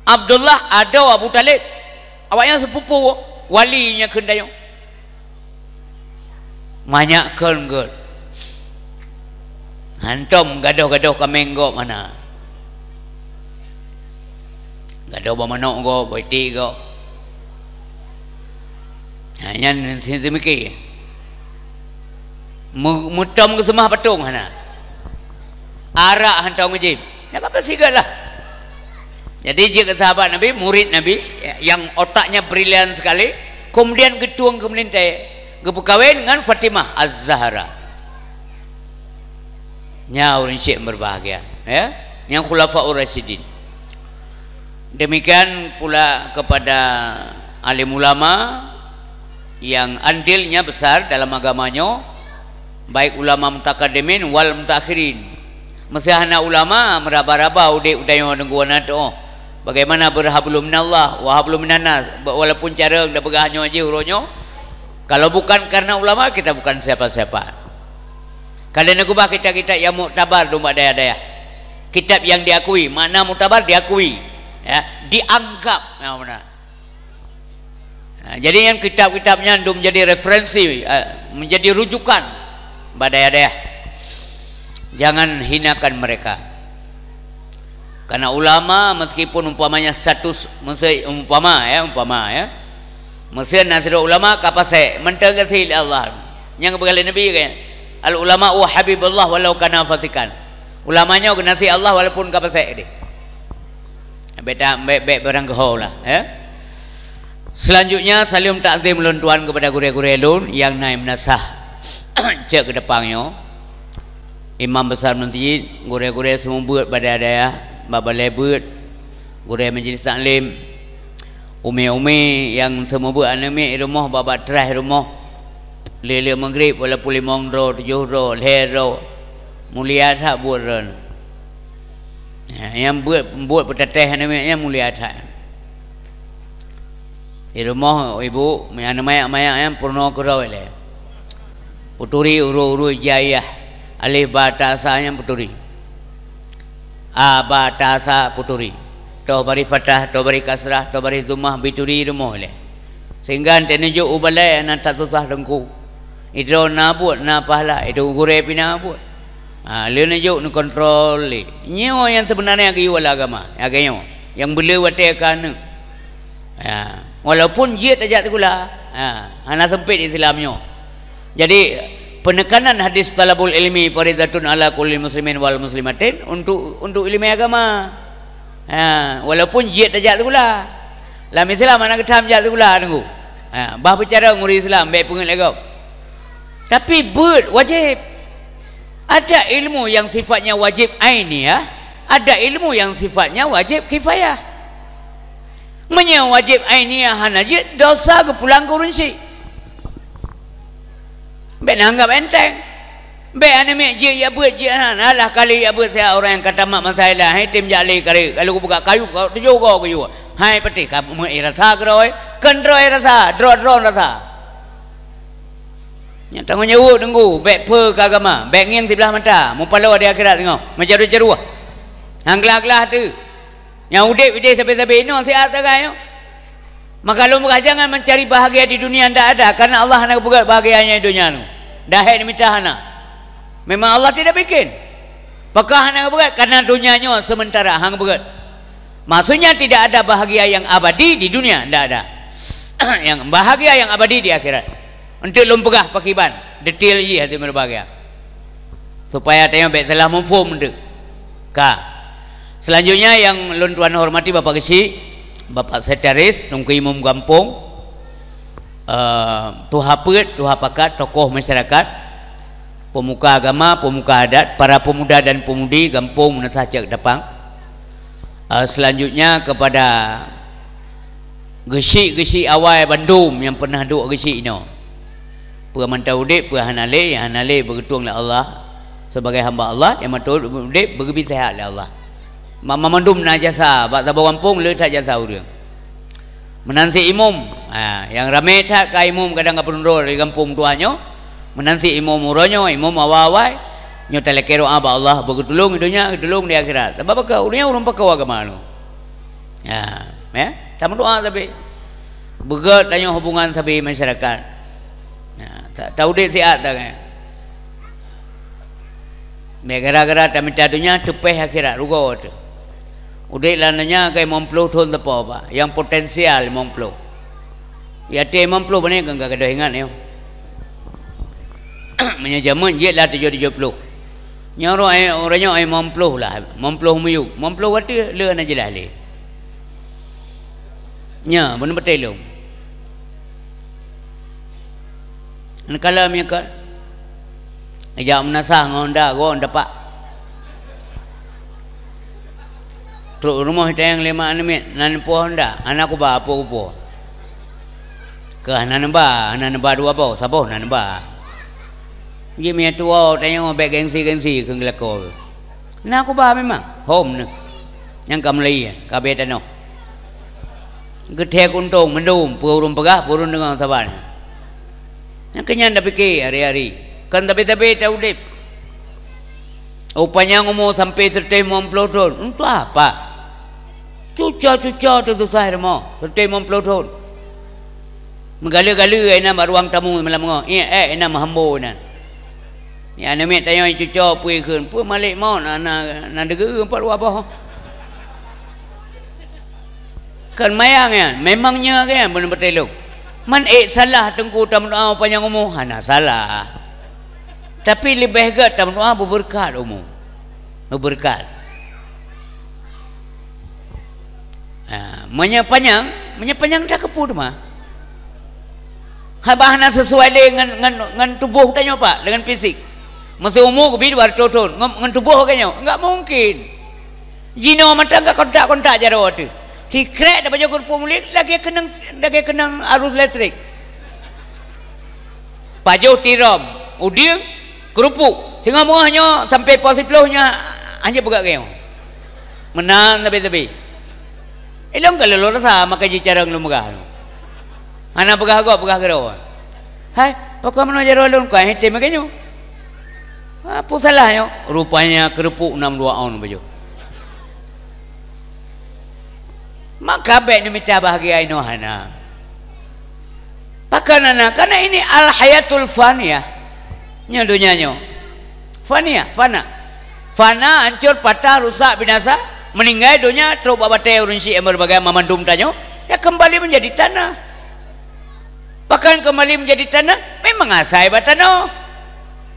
Abdullah adoe Abu Thalib. Awaknyan sepupu wali nyang kheun tanyoe. Manyak kon geuet. Hantom gadoh-gadoh kaméng gob hana. Gadoh bak manok gob, bak iték gob. Ha, nyan si, si mikir. Mu-, mutom geuseumah patong hana. Arak hantom geujim. Nyan ka peusigat lah. Jadi jeuet keu sahabat Nabi, murid Nabi, yang otaknya brilian sekali, kemudian geutueng keu meulintée, geupeukawen ngon Fatimah Az-Zahra. Nya ureuëng syik berbahagia, ya. Nyang Khulafaur Rasyidin. Demikian pula kepada alim ulama yang andilnya besar dalam agama nyoe, baik ulama mutakaddimin wal mutaakhirin. Meusé hana ulama meuraba-raba udeb u tanyoe deungon na teuh. Bagaimana berhablum minallah wa hablum minannas, walaupun carông da peugah nyoe jih uroe nyoe. Kalau bukan karena ulama, kita bukan siapa-siapa. Ka lheueh neukeubah kitab-kitab yang muktabar dum bak dayah-dayah. Kitab yang diakui, makna muktabar diakui, ya, dianggap. Nah, benar. Nah, jadi nyan kitab-kitab nyan dum jadi referensi, eh, menjadi rujukan bak dayah-dayah. Jangan hinakan mereka. Karena ulama meskipun umpamanya status, meusé umpama ya, umpama ya. Meusé na sidroe ulama ka pasék, mantong gaséh lé Allah. Nyang geupeugah lé Nabi kan, "Al ulama wa habibullah walau kana fasikan." Ulama nyoe geunaséh Allah walaupun ka pasék deh. Bék ta-, bék, bék barang keuhoe lah, ya. Selanjutnya, saleuem takzim lôn tuan kepada gurée-gurée lôn nyang na meunasah cok keu depan nyoe. Imam Besar Masjid, gurée-gurée seumeubeuet bak dayah-dayah, bak balée beuet, gurée majlis taklim, umi-umi nyang seumeubeuet aneuk miet i rumoh, bak-bak traih rumoh, lheueh-lheueh maghrib, walaupun limong droe, tujoh droe, lhée droe, Mulia that buet droeneuh. Ya, nyang buet, buet peuteuteh aneuk miet nyan mulia that. Di rumoh ibu, aneuk manyak-manyak nyan peurunoe keudroe lé. Peuturi ureuëng-ureuëng hijaiyah, alif ba ta sa nyan peuturi. A ba ta sa peuturi. Toh bari fathah, toh bari kasrah, toh bari dhammah, peuturi rumoh lé. Sehingga teuneuk jok u balai hana that susah teungku. Idroe na buet, na pahala, idroe gurée pih na buet. Ha, lheueh neujok neukontrol lé. Nyoe nyang seubeunarnya geuyue lé agama, lagée nyoe. Nyang beuleu watée ka aneuk. Ya, walaupun jeuet tajak sikula, ha, hana sempit Islam nyoe. Jadi, penekanan hadis talabul ilmi faridatun ala kulli muslimin wal muslimatin untuk, untuk ilmu agama. Ha, walaupun jeuet tajak sikula. Lam Islam hana geutham jak sikula, teungku. Ha, bah beucara ngon ureuëng Islam, bék peungeuet lé gob. Tapi beuet wajéb. Ada ilmu yang sifatnya wajib ainiyah, ada ilmu yang sifatnya wajib kifayah. Meunyoe wajéb ainiyah hana jeuet, desya geupulang keu ureuëng syik. Bék neuanggab enteng. Bék aneuk miet jeuet jak beuet, jeuet hana, alah kali jak beuet siat ureuëng nyang ka tamat masalah, hai tem jak lé kali, lalu geupeugah kayu, ka tujoh goe geuyue. Hai patéh ka meu'é rasa keudroe, keu droe rasa, droe-droe rasa. Nyan tanggong jaweueb teungku, bék peue keu agama, bék ngieng siblah mata, mupaloe di akhirat singoh, meucaru-caru. Han glah-glah teuh. Nyang udeb ideh sabe-sabe inoe siat sagai nyoe. Maka lôn peugah jangan mencari bahagia di dunia ndak ada, karena Allah hana geupeugét bahagia nyan di dunia nyoe. Dahé mita hana. Memang Allah tidak bikin. Pakon hana geupeugét, karena dunia nyoe sementara, han geupeugét. Maksudnya tidak ada bahagia yang abadi di dunia, ndak ada. Yang bahagia yang abadi di akhirat. Untuk lôn peugah pakriban, detail jih hati berbahagia. Supaya tanyoe bék salah muphom teuk. Ka. Selanjutnya yang lôn tuan hormati Bapak Geuchik, Bapak Sekretaris, Teungku Imum Gampông, eh, tuha peuet, tuha pakat, tokoh masyarakat, pemuka agama, pemuka adat, para pemuda dan pemudi Gampông Meunasah Cek Dapang. Eh, selanjutnya kepada geuchik-geuchik awai bandum nyang pernah duek geuchik inoe. Peue mantong udeb, peue hana lé, nyang hana lé beugeutueng lé Allah sebagai hamba Allah, nyang mantong udeb beugeubi seuhat lé Allah. Ma-, ma-, mandum na jasa bak saboh gampông le that jasa ureuëng. Meunan cit imum, ha, nyang ramé that ka imum kadang ka peurunoe di gampông tuha nyoe. Meunan cit imum uroe nyoe, imum awai-awai. Nyoe talakée doá bak Allah beugeutulông di donya, geutulông di akhirat. Sabab ka ureuëng nyoe ureuëng pakon agama nyoe. Ya, ya, tameudoá sabe. Beugét tanyoe hubungan sabe masyarakat. Ya, ta-, taudeb siat tangai. Bék gara-gara tamita donya teupeh akhirat rugoe teuh. Udeb lam donya ka limong ploh thon teupeu ba, nyang potensial limong ploh. Yaté limong ploh bangai ka gadôh ingat nyoe. Meunyoe jameun jeuet lah tujoh tujoh ploh. Nyoe uroe, uroe nyoe limong ploh lah, limong ploh miyueb, limong ploh watée le hana jeulaih lé. Nya, beuneubeutée lom. Neukalon meunyoe ka ijak meunasah ngon Honda, goe tapak. Trok rumoh itayang lé mak aneuk miet, na neupo Honda, hana kuba, apo kupo. Keu hana neuba, hana neuba dua boh, saboh na neuba. Ji meunyoe tuwoe tanyoe bék gengsi-gengsi keu geulakoe. Na kuba memang, hom neuh. Nyang ka meulaie, ka abée tanoh. Geuthée kuntông meudum, peue ureuëng peugah, peue ureuëng deungoe saban. Nyang keu nyan tapike hari-hari, kon sabe-sabe taudeb. Oh panyang umu sampoe seureutôh limong ploh thon, untuk apa? Cuco-cuco teuh susah rumoh, seureutôh limong ploh thon. Meugaleue-galeue inan bak ruang tamu malam nyoe, ék-ék inan meuhambo inan. Nyan aneuk miet tanyoe cuco peue kheun, peue malek mawöt na, na, na deugeue empat dua boh. Kon mayang nyan, memang nyoe nyan beuneubeutée lom. Man ék salah teungku tameudoá panyang umu, hana salah. Tapi leubeh gét tameudoá beubeureukat umu. Beubeureukat. Ha, meunyoe panyang, meunyoe panyang dak keupeue teuma. Haba hana sesuai lé ngon, ngon, ngon tuboh tanyoe pak, dengan fisik. Meuseu umu geubi dua reutôh thon, ngon, ngon tuboh lagée nyoe, enggak mungkin. Jinoe mantong ka kontak-kontak jaroe teuh. Sikrek tapajoh keureupuk mulik lagée keunong, lagée keunong arus listrik. Pajoh tirom, udeung, keureupuk. Singoh meungoh nyoe sampai poh siploh nyoe hana peugah keu nyoe. Meunan sabe-sabe. Ilong ka lôn rasa maka jicarong lôn peugah. Hana peugah gob, peugah keudroe. Hai, pakon meunoe jaroe lôn, kon item lagèe nyoe. Apa salah nyoe? Rupanya keureupuk nam dua on baju. Maka bèk neumita bahagia inoe hana. Pakon hana? Karena ini al-hayatul faniyah. Nyoe donya nyoe. Faniyah, fana. Fana, hancur, patah, rusak, binasa, meninggai donya, trok bak batèe ureueng syik nyang beureubagai mamandum tanyoe, ya kembali menjadi tanah. Pakon kembali menjadi tanah? Memang asai bak tanoh.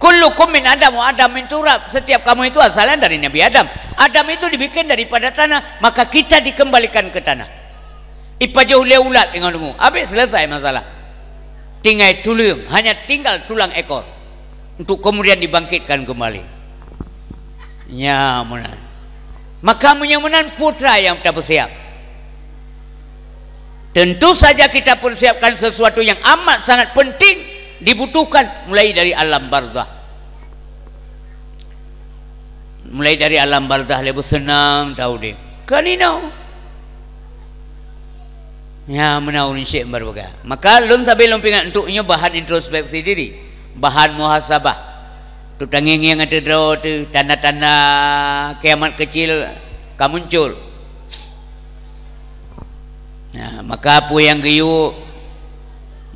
Kullukum min Adam wa Adam min turab. Setiap kamu itu asalnya dari Nabi Adam. Adam itu dibikin daripada tanah, maka kita dikembalikan ke tanah. Ipajoh lé ulat ingat dengu. Habis selesai masalah. Tinggai tuleueng, hanya tinggal tulang ekor untuk kemudian dibangkitkan kembali. Nya meunan. Maka meunyoe meunan putra nyang tapeusiap. Tentu saja kita persiapkan sesuatu yang amat sangat penting dibutuhkan mulai dari alam barzah. Mulai dari alam barzah leubeh seunang taudép. Kan inoe. Nya meunan ureueng syik baru peugah. Maka lôn sabe lôn peuingat untuk nyoe bahan introspeksi diri, bahan muhasabah. Tu tangieng-ngieng ateueh droe teuh, tanda-tanda kiamat kecil ka muncul. Nah, maka peue nyang geuyue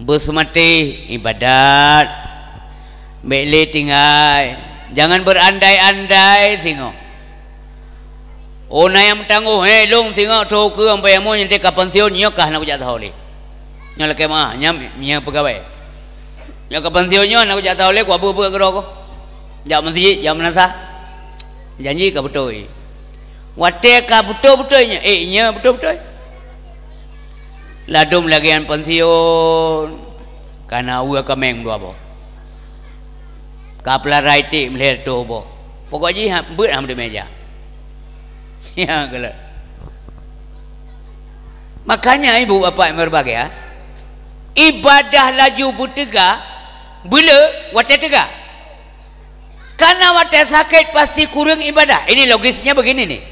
beuseumatéh ibadat, bèk lé tinggai, jangan berandai-andai singoh. Oh, na nyang meutanggoh, "Hei, lôn singoh tho keu ampai amoe nyang ka pensiun, nyoe kah na kujak tahu lé." Nyoe lakèe meuah, nyan, nyan peugawai. Nyoe ka pensiun nyoe na kujak tahu lé, kuabu-bu keudroe ko. Jak meuseujid, jak meunasah. Janji ka beutôi. Watèe ka beutôi-beutôi nyoe, eh, nyoe beutôi-beutôi. Ladôm lagèe nyan pensiun, ka na ueh kaméng dua boh. Ka peularai tiek meulhèe reutôh boh. Pokok jih ha-, beuet hana meudeh meja. Ya, galak. Makanya, ibu bapak yang berbahagia, ibadah laju beuteuga, beuleu watèe teuga. Karena watèe sakét pasti kureueng ibadah. Ini logisnya begini nih.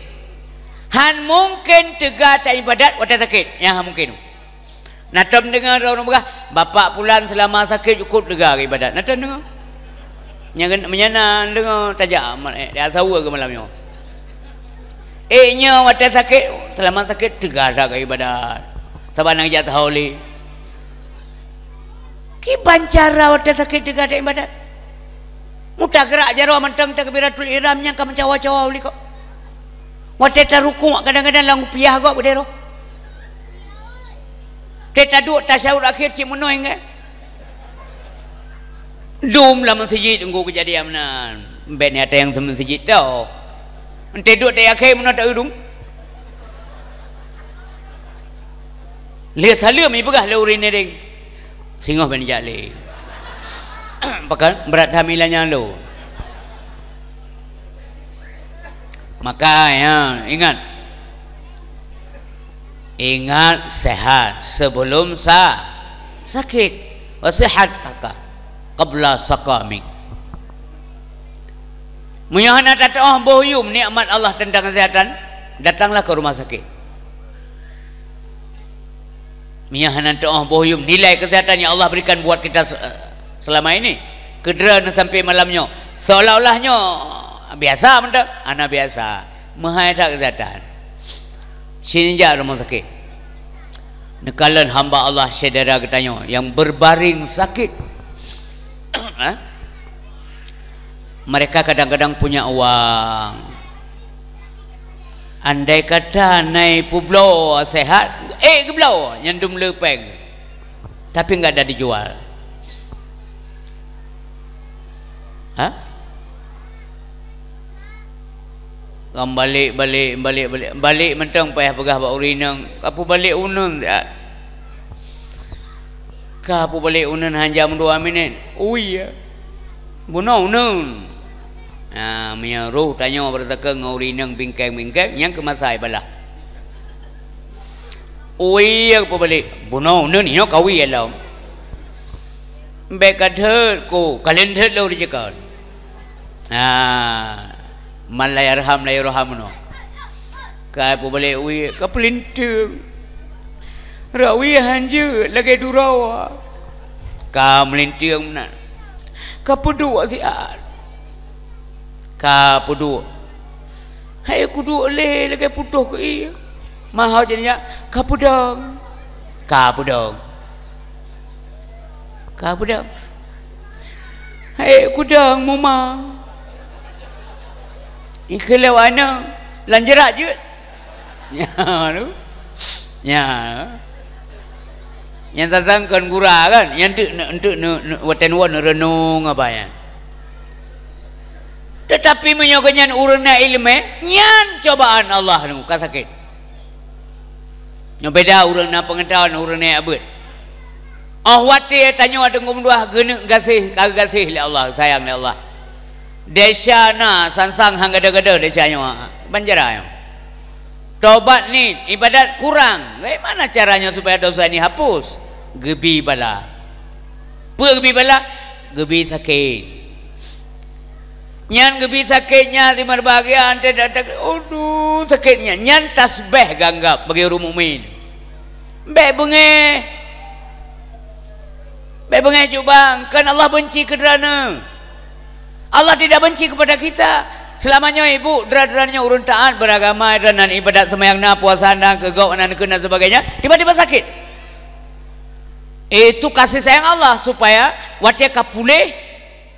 Han mungkin teuga taibadat watèe sakét. Nyang han mungkin. Na tom deungoe droe ureueng peugah, "Bapak pulan seulama sakét cukôp teuga ibadat." Na tom deungoe. Nyang gen-, meunyo na deungoe tajak amat, eh, tajak saweue keu malam nyoe. Eh, nyoe watèe sakét, seulama sakét teuga that ibadat. Saban nyang jak tahu lé. Kiban cara watèe sakét teuga that ibadat. Mutagrak jaroe mantong takbiratul ihram nyang ka meucawa-cawa u likot. Watèe tarukuk kadang-kadang lam piah gob keudéh roh. Watèe taduek tasyahud akhé cit meunoe inggeh. Dum lam meuseujid teungku keujadian meunan. Bèk ni ata nyang teumeuseujid tau. Entah duek teuh akhé meunoe ta-eu dum. Lheueh saleuem ipeugah lé ureueng ngieng. Singoh ban jak lé. Pakon brat hamilanya lo. Maka, ya, ingat. Ingat sehat sebelum sa-, sakit. Wa sihataka qabla saqamik. Meunyoe hana tatu'oh boh yum nikmat Allah tentang kesehatan, datanglah ke rumah sakit. Meunyoe hana tatu'oh boh yum nilai kesehatan yang Allah berikan buat kita se-, selama ini, keudroe sampai malam nyoe, seolah-olah nyoe biasa mantong, hana biasa. Meuhai that kesehatan. Sini jak rumah sakit. Neukalon hamba Allah syedara geutanyoe nyang berbaring sakit. Ha? Mereka kadang-kadang punya uang. Andai kata nai peubloe sehat, eh, geubloe nyan dum le péng. Tapi enggak ada dijual. Ha? Lam balek, balek, balek, balek. Balek mantong payah peugah bak ureueng inong, "Ka peubalek uneun siat." "Ka peubalek uneun hana jam dua minit." "Ui, ya. Bunoe uneun." Ha, meunyoe roh tanyoe beureusakeue ngon ureueng inong bingkeng-bingkeng, nyang keu masa ibadah. "Ui, ya, ka peubalek." "Bunoe uneun, nyoe kawi ya lom." "Bèk ka thot ku, ka lheueh thot lôn rijeukan." Ah, man la yarham la yurham noh. Ka peubalek wie, ka peulinteung. Rot wie hanjeuet lagée duroe. Ka meulinteung meunan. Ka peuduek siat. Ka peuduek. Hai kuduek lé lagée putôh keu ié. Mahau jeunyak ka peudong. Ka peudong. Ka peudong. Hai kudong muma. Ikheuleu aneuk lam jeurak jeuet. Nya tu. Nya. Nyang tatang kon gura kan, nyang teuk ne-, teuk ne-, ne-, watée nuwoe neureunong apa nyan. Teutapi meunyoe geuhnyan ureuëng na iéleumé, nyan cobaan Allah nyoe ka sakét. Nyoe beda ureuëng na peungeutahuan, ureuëng na beuet. Óh watée tanyoe teungoh meuduah geuneuk gaséh, ka geugaséh lé Allah, sayang lé Allah. Desya na sansang han gadôh-gadôh desya nyoe, banjara nyoe. Tobat niet, ibadat kurang. Bagaimana caranya supaya dosa ini hapus? Geubi bala. Peue geubi bala? Geubi sakét. Nyan geubi sakét nyan, si meureubahagia, aduh sakét nyan. Nyan tasbeh geuanggab bagi ureuëng mukmin. Bék beungéh. Bék beungéh cubang, kan Allah benci keu droeneuh. Allah tidak benci kepada kita. Selama nyoe ibu, droe-droe nyoe ureuëng taát beragama, droe nan ibadat seumayang na, puasa na, keu gob na, keu na sebagainya, tiba-tiba sakét. Itu kasih sayang Allah supaya watée ka puléh,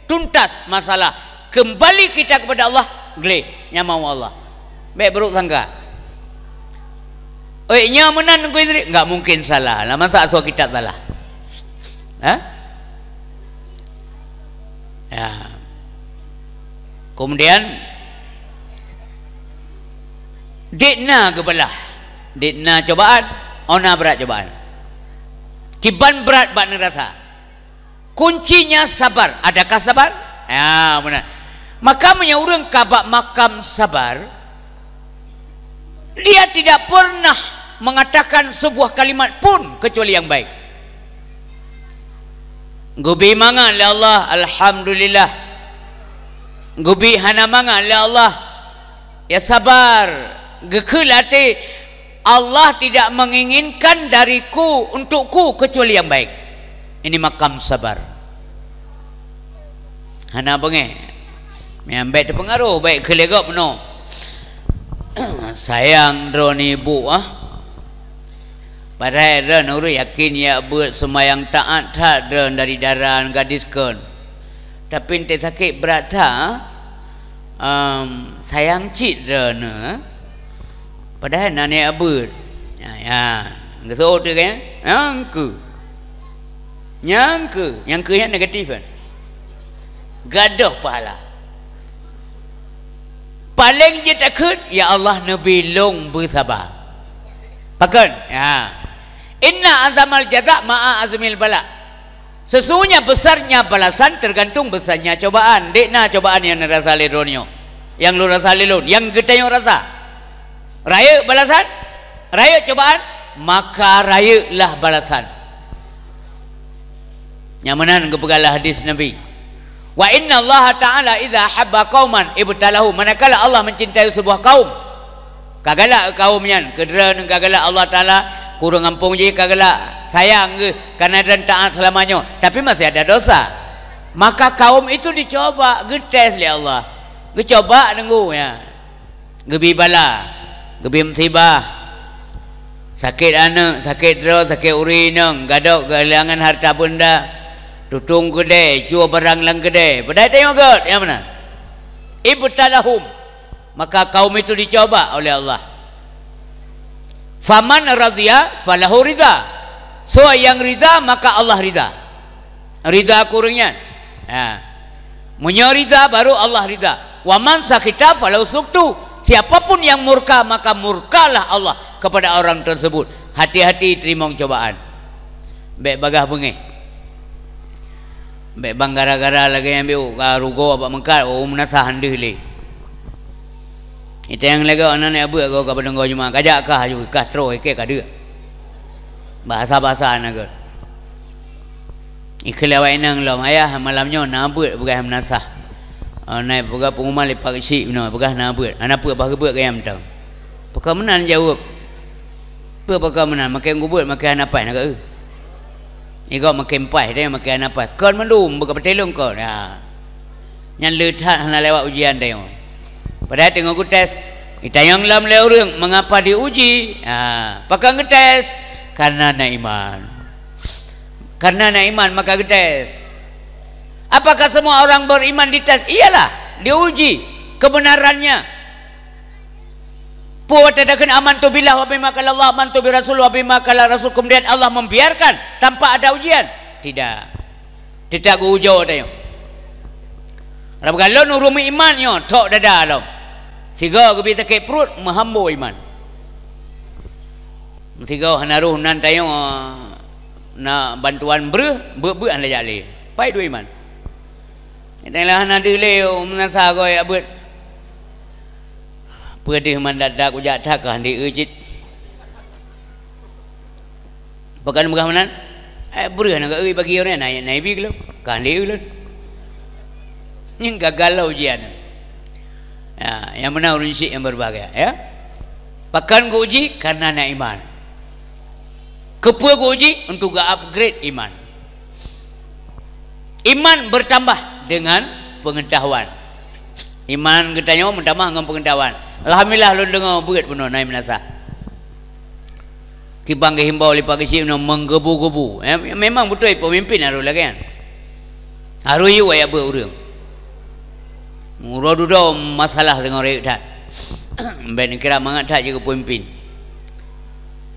tuntas masalah, kembali kita kepada Allah, gleh, nyang mau Allah. Bék buruk sangka. Oi, nyoe meunan Teungku Idris, enggak mungkin salah. Lah masa asoe kitab salah? Ha? Ya. Kemudian, dek na geubalah, dek na cobaan, óh na brat cobaan. Kiban brat bak neurasa. Kuncinya sabar. Adakah sabar? Ya, benar. Maka meunyoe ureuëng ka bak makam sabar, dia tidak pernah mengatakan sebuah kalimat pun kecuali yang baik. Geubi mangat lé Allah, alhamdulillah. Geubi hana mangat lé Allah, ya sabar. Geukheun até, Allah tidak menginginkan dariku, untukku, kecuali yang baik. Ini makam sabar. Hana beungéh. Nyang bék teupeungaroh, bék keulegok meunoe. Sayang droeneuh ibu ah. Padahai droeneuh ureuëng yakin ya buet seumayang taát that droeneuh dari dara gadis kon. Tapi enteuk sakét brat that, em, sayang cit droeneuh. Padahai na nyak beuet. Ya, ya. Geuseuôt teuh kan? Nyang keu. Nyang keu, nyang keu nyan negatif kan? Gadôh pahala. Paléng jeuet takheun, "Ya Allah, neubi lôn beusaba." Pakon? Ya. Inna azamal jaza ma'a azmil bala. Sesungguhnya besarnya balasan tergantung besarnya cobaan. Dek na cobaan nyang neurasa lé droeneuh nyoe, nyang lôn rasa lé lôn, nyang geutanyoe rasa. Rayeuk balasan, rayeuk cobaan, maka rayeuklah balasan. Nyang meunan geupeugah lam hadis Nabi, "Wa inna Allah Ta'ala idza habba qauman ibtalahu." Manakala Allah mencintai sebuah kaum, ka galak kaum nyan, keu droeneuh ka galak Allah Ta'ala, kureueng gampông jih ka galak, sayang geuh, karena droeneuh taát selama nyoe, tapi masih ada dosa. Maka kaum itu dicoba, geutes lé Allah. Geucoba deungoe nyan. Geubi bala, geubi musibah. Sakét aneuëk, sakét droe, sakét ureuëng inong, gadôh keuhilangan harta benda, tutong keudè, cue barang lam keudè. Padahai tanyoe gét, nyang meunan. Ibtalahum. Maka kaum itu dicoba oleh Allah. Faman radhiya falahu ridha. Soe nyang ridha, maka Allah ridha. Ridha keu ureuëng nyan. Ha. Meunyoe ridha, baru Allah ridha. "Wa man sakhita falahu sukhtu." Siapapun yang murka, maka murkalah Allah kepada orang tersebut. Hati-hati teurimong cobaan. Bék bagaih beungéh. Bék bang gara-gara lagée nyan biôh ka rugoe bak meungkat, oh, meunasah han deuh lé. Itang lagée aneuk-aneuk beuet goe ka padang goe juma, kajak kah aju kah troh ikée ka deuek. Bahasa-bahasa na gét. Ikheun lé awak inong lom, "Ayah, malam nyoe na beuet peugah meunasah." Ah, na peugah pengumuman lé Pak Syik inoe, peugah na beuet. Hana peue bah geubeuet keu nyang mantong. Pakon meunan jaweueb. Peue pakon meunan, makai geubeuet, makai hana paih na keu. Igoe makai paih, dia makai hana paih. Kon mandum, buka peutulông kon. Ya. Nyan le that hana lewat ujian tanyoe. Padahai teungoh geutés, itanyong lom lé ureuëng, "Mengapa diuji?" Ha, pakon geutés? Karena na iman. Karena na iman, maka geutés. Apakah semua orang beriman dités? Iyalah, diuji kebenarannya. Peue watée takheun, "Amantu billah wa bima qala Allah, amantu bi rasul wa bima qala rasul," kemudian Allah membiarkan tanpa ada ujian? Tidak. Teutab geu-ujoe tanyoe. Lam galon ureuëng meuiman nyoe, thok dada lom. Sigoe geubi sakét pruet, meuhambo iman. Sigoe hana roh nan tanyoe, na bantuan breueh, beuet-beuet hana jak lé. Pai dua iman. Nyang hana deuh lé, meunasa goe jak beuet. Peue deuh mandat dak kujak that ka handi eu cit. Pakon peugah meunan? Eh, breueh na geueu bagi ureuëng na, na ibi lom. Ka handi eu lom. Nyan gagal lah ujian. Ya, nyang meunan ureuëng syik nyang berbahagia, ya. Pakon geuuji? Karena na iman. Keupeue geuuji? Untuk geu-upgrade iman. Iman bertambah dengan pengetahuan. Iman geutanyoe meutamah ngon pengetahuan. Alhamdulillah, lôn deungoe beuet bunoe na meunasah. Kiban geuhimbau lé Pak Geuchik nyoe menggebu-gebu. Eh, memang beutôi pemimpin harôh lagée nyan. Harôh yue jak beuet ureuëng. Uroe dudoe masalah teungoh rayeuk that. Bék neukira mangat that jeuet keu pemimpin.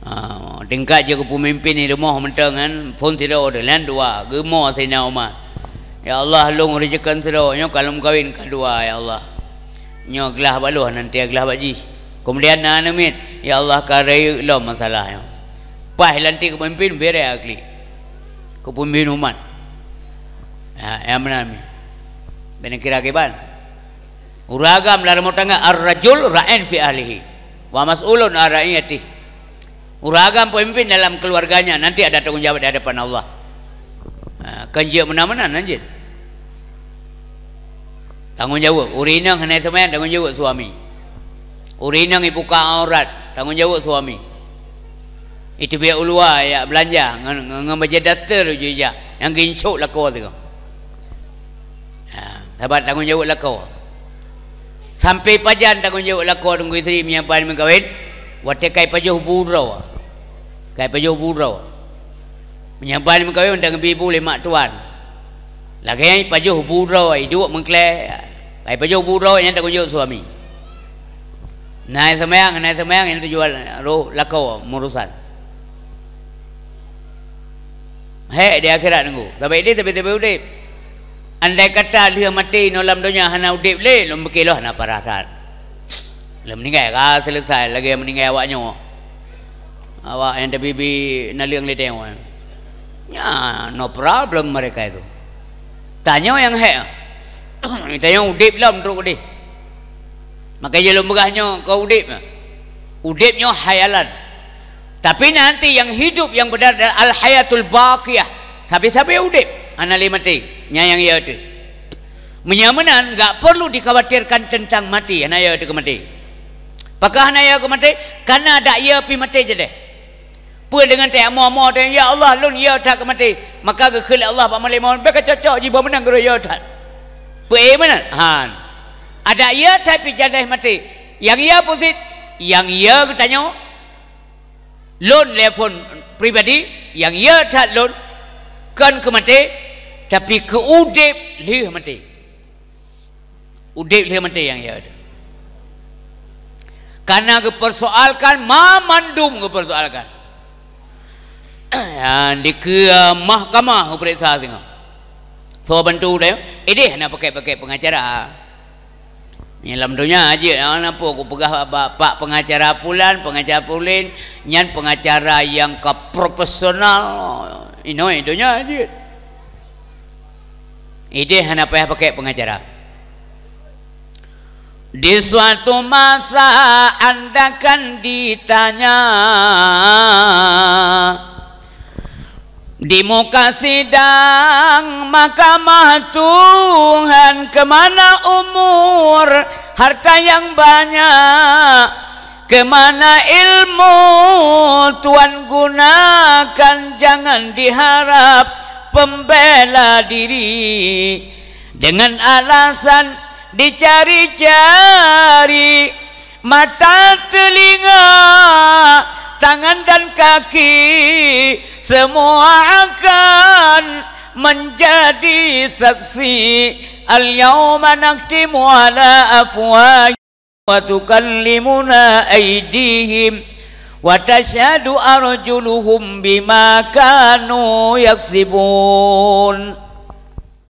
Ah, tingkat jeuet keu pemimpin di rumoh mantong kan, phon sidroe deh, laén dua, geumo Saidina Umar. "Ya Allah, lôn reuzeukeuen sidroe, nyoe ka lôn kawin ka dua, ya Allah. Nyoe glah bak lôn, nanti glah bak jih." Kemudian na aneuk miet, "Ya Allah, ka rayeuk lom masalah nyoe." Paih lantik keu pemimpin, beres klik. Keu pemimpin umat. Ya, ya meunan mi. Bék neukira kiban. Ureuëng agam lam rumoh tangga, "Ar-rajul ra'in fi ahlihi, wa mas'ulun an ra'iyatihi." Ureuëng agam pemimpin dalam keluarganya, nanti ada tanggung jawab di hadapan Allah. Ha, kon jeuet meunan-meunan nan jeuet. Tanggung jawab. Ureuëng inong hana seumayang, tanggung jawab suami. Ureuëng inong ibuka aurat, tanggung jawab suami. Iteubiet u luwa jak beulanja ngon, ngon, ngon bajée daster uju ija, nyang gincok lakoe sigoe. Ha, saban tanggung jawab lakoe. Sampai pajan tanggung jawab lakoe teungku isteri meunyo ban meukawen? Watée kai pajoh bu droe. Kai pajoh bu droe. Meunyo ban meukawen dan geubi bu lé mak tuan. Lagée nyan pajoh bu droe, iduek meuklé. Kai pajoh bu droe nyan tanggung jawab suami. Na seumayang, na seumayang nyan tujuan roh lakoe meurusan. Hék di akhirat nunggu. Sabab ideh sabe-sabe udeb. Andai kata lheueh maté inoe lam donya hana udeb lé, lôn pike lôn hana parah that. Lheueh meuninggai ka selesai lagée meuninggai awak nyoe. Awak nyang tabibi naleueng lé teuh. Nya, no problem mereka itu. Tanyoe nyang hék. Tanyoe udeb lom trok udeh. Maka jih lôn peugah nyoe keu udeb. Udeb nyoe hayalan. Tapi nanti yang hidup yang benar adalah al-hayatul baqiyah. Sabe-sabe udeb, hana lé maté. Nyan nyang ya teuh. Meunyo meunan, enggak perlu dikhawatirkan tentang mati, hana ya teuh keu maté. Pakon hana ya keu maté? Karena dak ya pih maté jadeh. Peue deungon tajak mo-mo teuh, "Ya Allah, lôn ya that keu maté." Maka geukheun lé Allah bak malaikat maut, "Bék kacok-cok jih, bah meunan geuroh ya that." Peue meunan? Han. Adak ya that pih jadeh maté. Nyang ya peusit, nyang ya geutanyoe, lôn lé phon pribadi, nyang ya that lôn kon keu maté, tapi keu udeb lheueh maté. Udeb lheueh maté nyang ya teuh. Karena geupersoalkan, ma mandum geupersoalkan. Nyang dikeue mahkamah geupeuriksa singoh. Soe bantu deh? Ideh hana pakèk-pakèk pengacara. Nyang lam donya jeuet, ah, napa kupeugah bak, bak pengacara pulan, pengacara pulan, nyan pengacara nyang ka profesional. Inoe donya jeuet. Ideh hana payah pakèk pengacara. Di suatu masa anda akan ditanya, Di muka sidang mahkamah Tuhan, kemana umur, harta yang banyak, kemana ilmu Tuhan gunakan, jangan diharap pembela diri. Dengan alasan dicari-cari, mata, telinga, tangan dan kaki, semua akan menjadi saksi. Al-yauma nakhtimu ala afwahihim wa tukallimuna aidihim wa tashhadu arjuluhum bima kanu yaksibun.